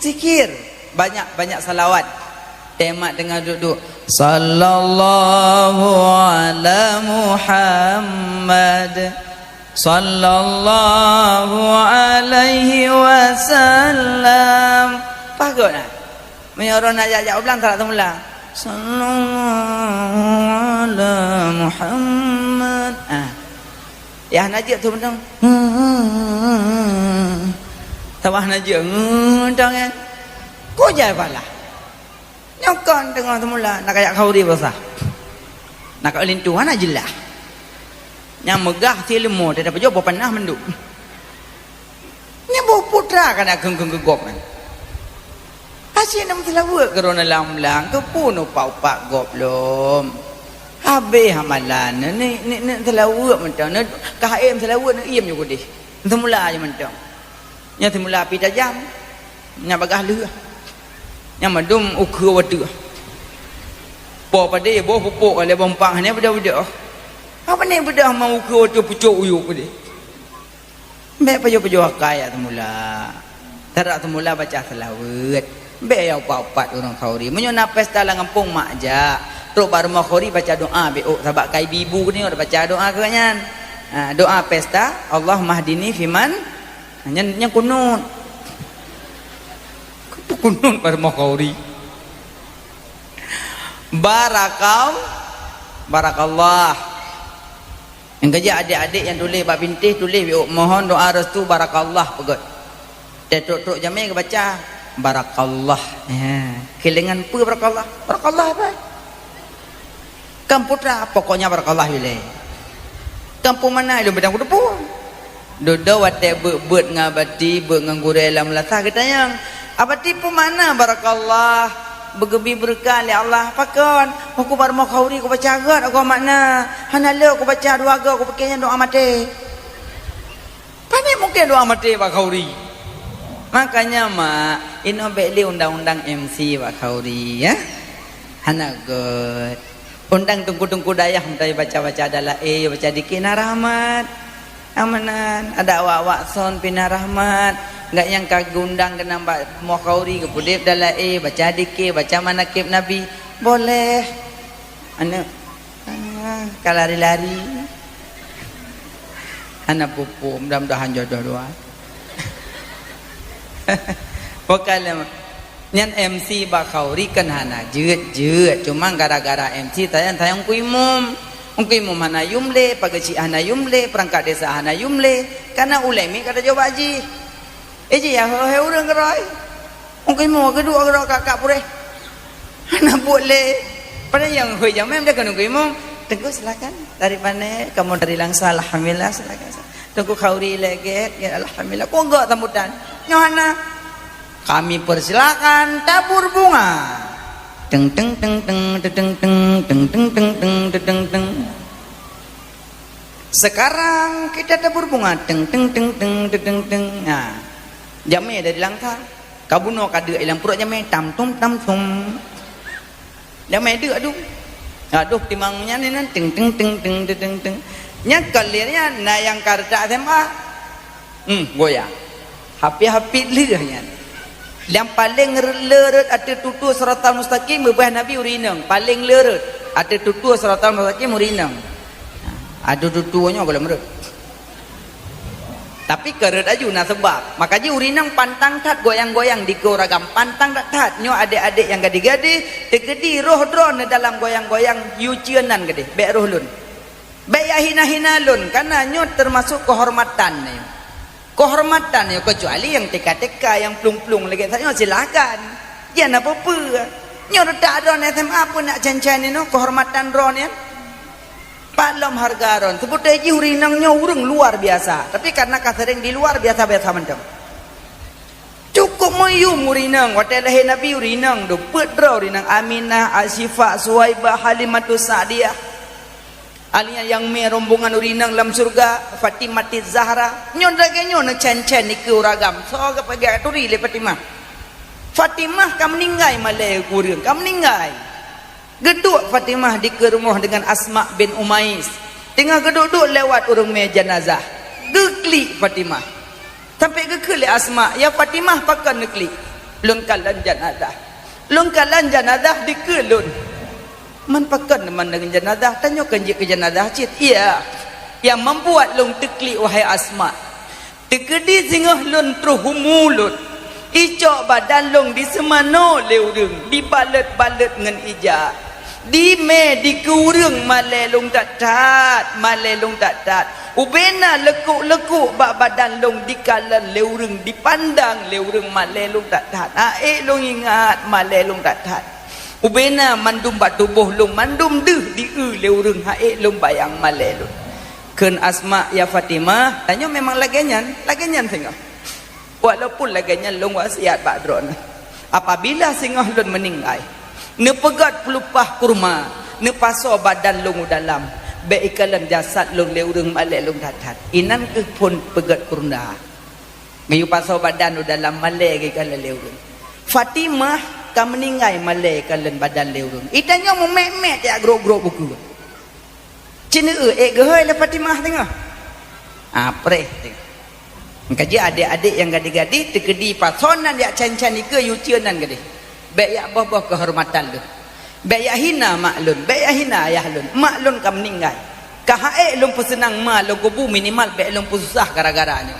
zikir. Banyak-banyak salawat. Teuh mak teungoh duek-duek, "Sallallahu ala Muhammad." Sallallahu alaihi wasallam. Paih göt na? Meunyoe droe na jak-jak u blang, tarak teumula. Sallallahu ala Muhammad. Ah. Yah na jeuet tu mantong. Saban na jeuet. Mantong kan. Ku jai palah. Nyoe kon teungoh teumula, na kajak khauri basa. Na ka linto hana jeulaih. Nyang meugah sileumo teuh tapajoh boh panah mandum. Nyan boh putra ka na kheun-kheun keu gob nyan. Asyik na meuseulaweuet keu droeneuh lam blang, keupeue neupak-upak gob lom. Habéh amalan, ni, ni, ni seulaweuet mantong, ni ka haém seulaweuet, ni iem nyoe keudeh. Teumula aja mantong. Nyan teumula api tajam. Nyan bagaih lheueh. Nyan mandum ukeue watèe. Po padé boh pupuk lé boh pang hana beudôh-beudôh. Apa ni beudôh ma ukeue watèe pucok uyuek padé. Bèk pajoh-pajoh akai jak teumula. Tarak teumula baca seulaweuet. Bèk jak upat-upat ureueng khauri. Meunyoe na pesta lam gampông mak jak. Trok bak rumoh khauri baca doa bèk ôk sabab ka ibi-ibu nyoe baca doa keu nyan. Ha, doa pesta, "Allahummahdini fiman." Nyan, nyan kunut. Kunut bak rumoh khauri. Barakal-, barakallah. Nyang keujak adék-adék nyang tuléh bak bintéh, tuléh bak, mohon doa restu barakallah peugöt. Teutrok-trok jamé geubaca barakallah. Ya. Keulengan peue barakallah? Barakallah apa? Kan putra, pokoknya barakallah ilée. Kan peue makna ilée bidang kuteupeu. Dudoe watée beuet-beuet ngon abati, beuet ngon gurée lam meunasah geutanyong, "Abati, peue makna barakallah?" Beugeubi beureukat lé Allah. Pakon? Hukôm bak rumoh khauri kubaca göt agoe makna. Hana lé kubaca dua goe, kupike nyan doa maté. Pane mungken doa maté bak khauri. Makanya, mak, inoe bék lé undang-undang M C bak khauri, ya. Hana göt. Undang teungku-teungku dayah meutai baca-baca dalaé, baca dikir na rahmat. Amanan, ada awak-awak son pih na rahmat. Enggak nyang ka geundang keunan bak rumoh khauri, geupeudeb dalaé, baca dikir, baca manakib Nabi. Boleh. Aneuk, ah, ka lari-lari. Hana peue-peue, mudah-mudahan jodoh dua. Bukan lah. Nyan M C bak khauri kan hana jeuet-jeuet, cuma gara-gara M C tanyong-tanyong keu imum. Keu imum hana yum lé, pageue cik hana yum lé, peurangkat desa hana yum lé, kana ulée miet ka tajak bak jih. Eh, jih ya, hei, hei, ureuëng keurôi. Keu imum geuduek keudroe kak-kak puréh. Hana buet lé. Padahai nyang hôi jamé meudah keu imum. Teungku, silakan. Dari mana? Kamu dari Langsa, alhamdulillah, silakan. Teungku khauri lé gét, gét, alhamdulillah. Kok enggak sambutan? Nyoe hana. Kami persilakan tabur bunga. Teng, teng, teng, teng, teng, teng, teng. Sekarang kita tabur bunga, teng, teng, teng, teng, teng, teng, teng. Nah, jamé dari langkah. Kabunoe kadeuk ilang pruet jamé, tam, tum, tam, tum. Jamé deuk, aduh. Aduh, timang nyan ni nan, teng, teng, teng, teng, teng, teng, teng. Nyan ka lheueh nyan, na nyang ka reutak S M A. Hmm, goyang. Hapit-hapit lheueh nyan. Nyang paleng re-, le rhot ateueh tutoe siratal mustaqim, beubah Nabi ureueng inong. Paleng le rhot ateueh tutoe siratal mustaqim ureueng inong. Ateueh tutoe nyoe gohlom rhot. Tapi ka rhot aju na seubab. Maka jih ureueng inong pantang that goyang-goyang dikeue ureueng agam. Pantang that-that. Nyoe adék-adék nyang gadih-gadih, teukeudi roh droeneuh dalam goyang-goyang, yue ceunan gadih. Bék roh lôn. Bék yak hina-hina lôn, karena nyoe teumasok keuhormatan nyoe. Keuhormatan nyoe, kecuali nyang tika-tika, nyang plueng-plueng lagée nyoe, silahkan. Jan na peue-peue. Nyoe reutak droeneuh S M A pun nak cen-cen nyoe, keuhormatan droeneuh. Pat lom hareuga droeneuh. Seubeutoe jih ureueng inong nyoe ureueng luar biasa, tapi karena ka sering di luar, biasa-biasa mantong. Cukup meuyum ureueng inong, watée lahé Nabi ureueng inong, duek peuet droe ureueng inong, Aminah, Asyifa, Suwaibah, Halimatus Sa'diyah. Alia nyang mé rombongan ureueng inong lam syeuruga, Fatimatiz Zahra. Nyoe lagée nyoe neucen-cen dikeue ureueng agam. Soe geupeugah turi lé Fatimah. Fatimah ka meuninggai malée ureueng, ka meuninggai. Geuduek Fatimah dikeue rumoh deungon Asma bin Umais. Teungoh geuduek-duek lewat ureueng mé janazah. Geuklik Fatimah. Sampai geukheun lé Asma, "Ya Fatimah, pakon neuklik?" "Lôn kalon janazah." "Lôn kalon janazah dikeue lôn." "Man pakon man deungon janazah? Tanyoe kan jeuet keu janazah cit." "Iya. Nyang membuat lôn teuklik, wahai Asma. Teukeudi singoh lôn troh umu lôn, icok badan lôn diseumanoe lé ureueng, dibalot-balot ngon ija. Dimé dikeue ureueng malée lôn that-that, malée lôn that-that. Ubena leukok-leukok bak badan lôn dikalon lé ureueng, dipandang lé ureueng malée lôn that-that. Aék lôn ingat malée lôn that-that. Ubena mandum bak tuboh lôn, mandum deuh dieu lé ureueng, aék lôn bayang malée lôn." Kheun Asma, "Ya Fatimah, tanyoe memang lagée nyan, lagée nyan singoh. Walaupun lagée nyan lôn wasiat bak droeneuh, apabila singoh lôn meuninggai, neupeugét peulupah kurma, neupasoe badan lôn u dalam, bék ikalon jasad lôn lé ureueng malée lôn that-that. Inan kheueh phon peugét kurma. Geuyue pasoe badan u dalam malée geukalon lé ureueng. Fatimah ka meuninggai malée ikalon badan lé ureueng." Itanyoe mumet-met jak grok-grok buku. Ceuneuk ék geuhôi lé Fatimah teungoh. Ah, preh teungoh. Maka jih adék-adék nyang gadih-gadih, teukeudi pasoe nan jak cen-cen dikeue, yue ceunan gadih. Bék jak boh-boh keuhormatan lôn. Bék jak hina mak lôn, bék jak hina ayah lôn. Mak lôn ka meuninggai. Ka aék lôn peuseunang ma lôn kubu, minimal bék lôn peususah gara-gara nyoe.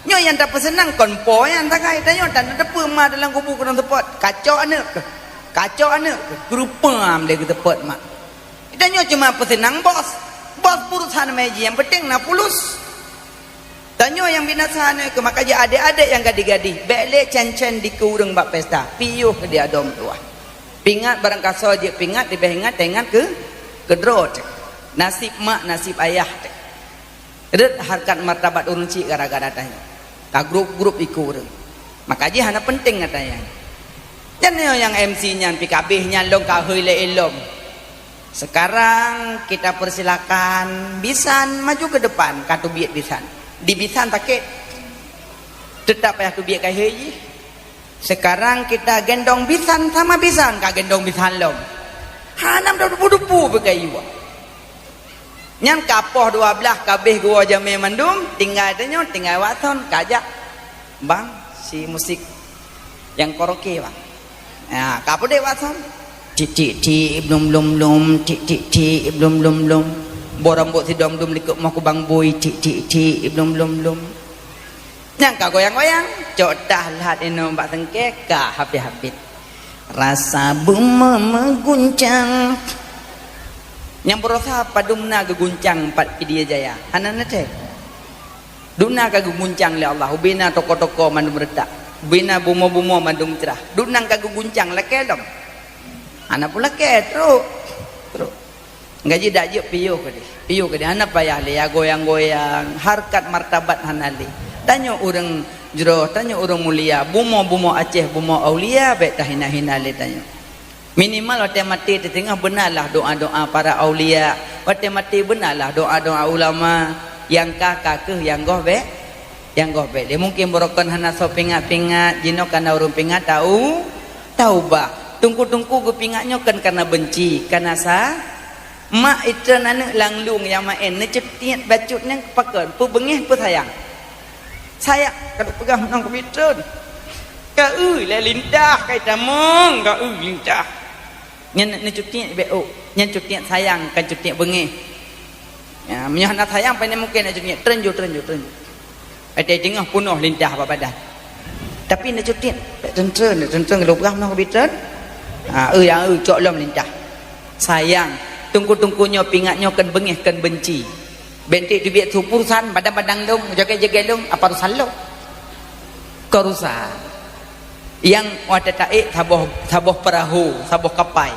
Nyoe nyang tapeuseunang kon po nyan sagai, tanyoe tan teupeue ma dalam kubu keudong seupôt. Kacok aneuëk keuh. Kacok aneuëk keuh. Keurupam lé geuteupôt mak. Tanyoe cuma peuseunang bos. Bos peurusan meji, nyang penting na fulus. Tanyoe nyang binasa nyoe keuh, maka jih adék-adék nyang gadih-gadih, bék lé cen-cen dikeue ureueng bak pesta. Piôh di adoe meutuwah. Pingat barangkasoe jeuet pingat, leubeh ingat taingat keu, keu droe teuh. Naseb mak, naseb ayah teuh. Rhot hareukat martabat ureueng chik gara-gara tanyoe. Ka grup-grup dikeue ureueng. Maka jih hana penting gata nyan. Jan nyoe nyang M C nyan pih ka abéh nyan lom ka hôi lé ilom. Sekarang kita persilakan bisan maju ke depan, ka teubiet bisan. Di bisan sakét. Teutap payah teubiet keu hôi jih. Sekarang kita gendong bisan sama bisan, ka gendong bisan lom. Hana meudupu-dupu beugayu. Nyan ka poh dua belas ka abéh geuwoe jamé mandum, tinggai tanyoe, tinggai Watson, ka jak. Bang, si musik nyang karaoke, Bang. Ha, ka peudeh Watson. Tik, tik, tik, blum, blum, blum, tik, tik, tik, blum, blum, blum. Boh rambôt sidom dum likot moh kubang bui, tik, tik, tik, blum, blum, blum. Nyang ka goyang-goyang, cok tah lhat inong bak sengke, ka hapit-hapit. Rasa bumoe meuguncang. Nyang beurasa padum na geuguncang pat Pidie Jaya. Hana na teuh. Duna ka geuguncang lé Allah, ubena toko-toko mandum reutak. Ubena bumoe-bumoe mandum crah. Duna ka geuguncang lakée lom. Hana peulakée, trok. Trok. Gaji dak jeuet piôh keudeh. Piôh keudeh hana payah lé ya goyang-goyang, harkat martabat hana lé. Tanyoe ureueng jroh, tanyoe ureueng mulia, bumoe-bumoe Aceh, bumoe aulia, bék tahina-hina lé tanyoe. Minimal watée maté teuteungoh beunalah doa-doa para aulia. Watée maté beunalah doa-doa ulama. Nyang ka, ka kheueh, nyang goh bék, nyang goh bék. Lé mungken barokon hana soe pingat-pingat, jinoe kana ureuëng pingat tau, taubah. Teungku-teungku geupingat nyoe kan kana beunci, kana sa. Mak itreun aneuëk lam lueng nyang maén, neucutiet bacut nyang pakon, peubeungéh peusayang. Sayang, ka peugah meunan keu itreun. Ka eu lé lintah, ka itamong, ka eu lintah. Nyan neucutiet bék ôk, nyan cutiet sayang, kan cutiet beungéh. Ya, meunyoe hana sayang, pane mungken neucutiet, treun ju, treun ju, treun ju. Watée teungoh peunoh lintah bak badan. Tapi neucutiet, treun-treun, treun-treun, geulubah meunan keu itreun. Ha, eu, ya, eu, cok lom lintah. Sayang, teungku-teungku nyoe pingat nyoe keu beungéh, keu beunci. Bentik teubiet su urusan, badang-badang lom, jagée-jagée lom, apa urusan lom? Keu urusan. Nyang watée taék saboh, saboh peurahô, saboh kapai.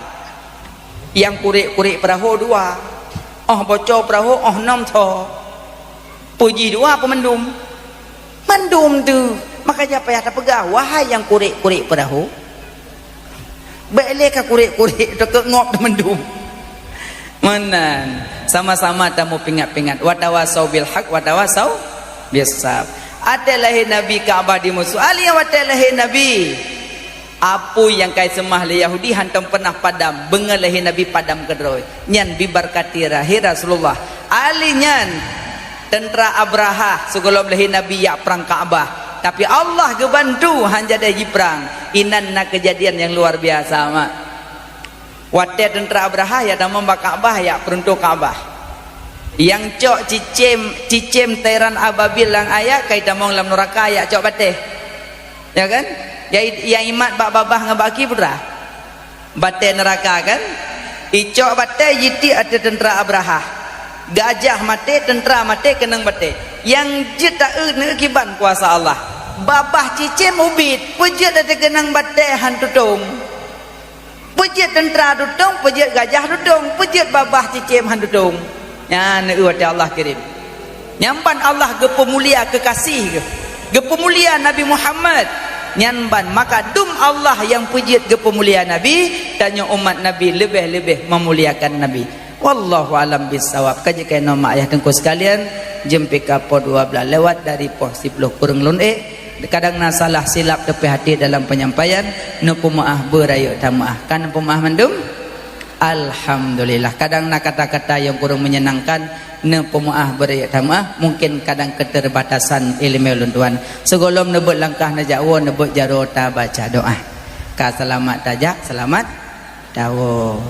Nyang kurek-kurek peurahô dua. Óh boco peurahô, óh nom tho. Peue jih dua peue mandum? Mandum tu. Maka jak payah tapeugah, wahai nyang kurek-kurek peurahô. Bék lé ka kurek-kurek, teukeuk ngop mandum. Meunan, sama-sama tamu pingat-pingat. Watawasau bil haq, watawasau bis sab. Watée lahé Nabi Ka'bah dimusoh. Ali watée lahé Nabi. Apui nyang kai seumah lé Yahudi hantom peunah padam, beungoh lahé Nabi padam keudroe. Nyan bibarkati lahé Rasulullah. Ali nyan teuntra Abrahah sigohlom lahé Nabi jak prang Ka'bah. Tapi Allah geubantu han jadi jiprang. Inan na keujadian nyang luar biasa, mak. Watée teuntra Abrahah jak tamong bak Ka'bah, jak peuruntoh Ka'bah. Nyang cok cicém, cicém tairan ababil nyang ayat kai tamong lam nuraka jak cok batée. Ya kan? Nyang, nyang imat bak babah ngon bak aki peue teuma? Batée nuraka kan? Icok batée jitiek ateueh teuntra Abrahah. Gajah maté, teuntra maté, keunong batée. Nyang jeuet taeu neukiban kuasa Allah. Babah cicém ubit, peue jeuet ateueh keunong batée han tutong. Peue jeuet teuntra tutong, peue jeuet gajah tutong, peue jeuet babah cicém han tutong. Nyan eu watée Allah kirém. Nyan ban Allah geupeumulia keukasih geuh. Geupeumulia Nabi Muhammad. Nyan ban maka dum Allah nyang peujeuet geupeumulia Nabi, tanyoe umat Nabi leubeh-leubeh meumuliakan Nabi. Wallahu alam bisawab. Ka jeuet keunoe mak ayah teungku sekalian, jeuem pih ka poh dua blaih lewat dari poh siploh kureueng lôn ék. Kadang na salah silap teupih hati dalam penyampaian, neupeumeuáh beurayeuk tameuáh. Kan neupeumeuáh mandum? Alhamdulillah. Kadang na kata-kata nyang kurang menyenangkan, neupeumeuáh beurayeuk tameuáh. Mungkin kadang keterbatasan ileumé ulôn tuan. Sigohlom neubeuet langkah neujak woe, neubeuet jaroe tabaca doa. Ka seulamat tajak, seulamat tawoe.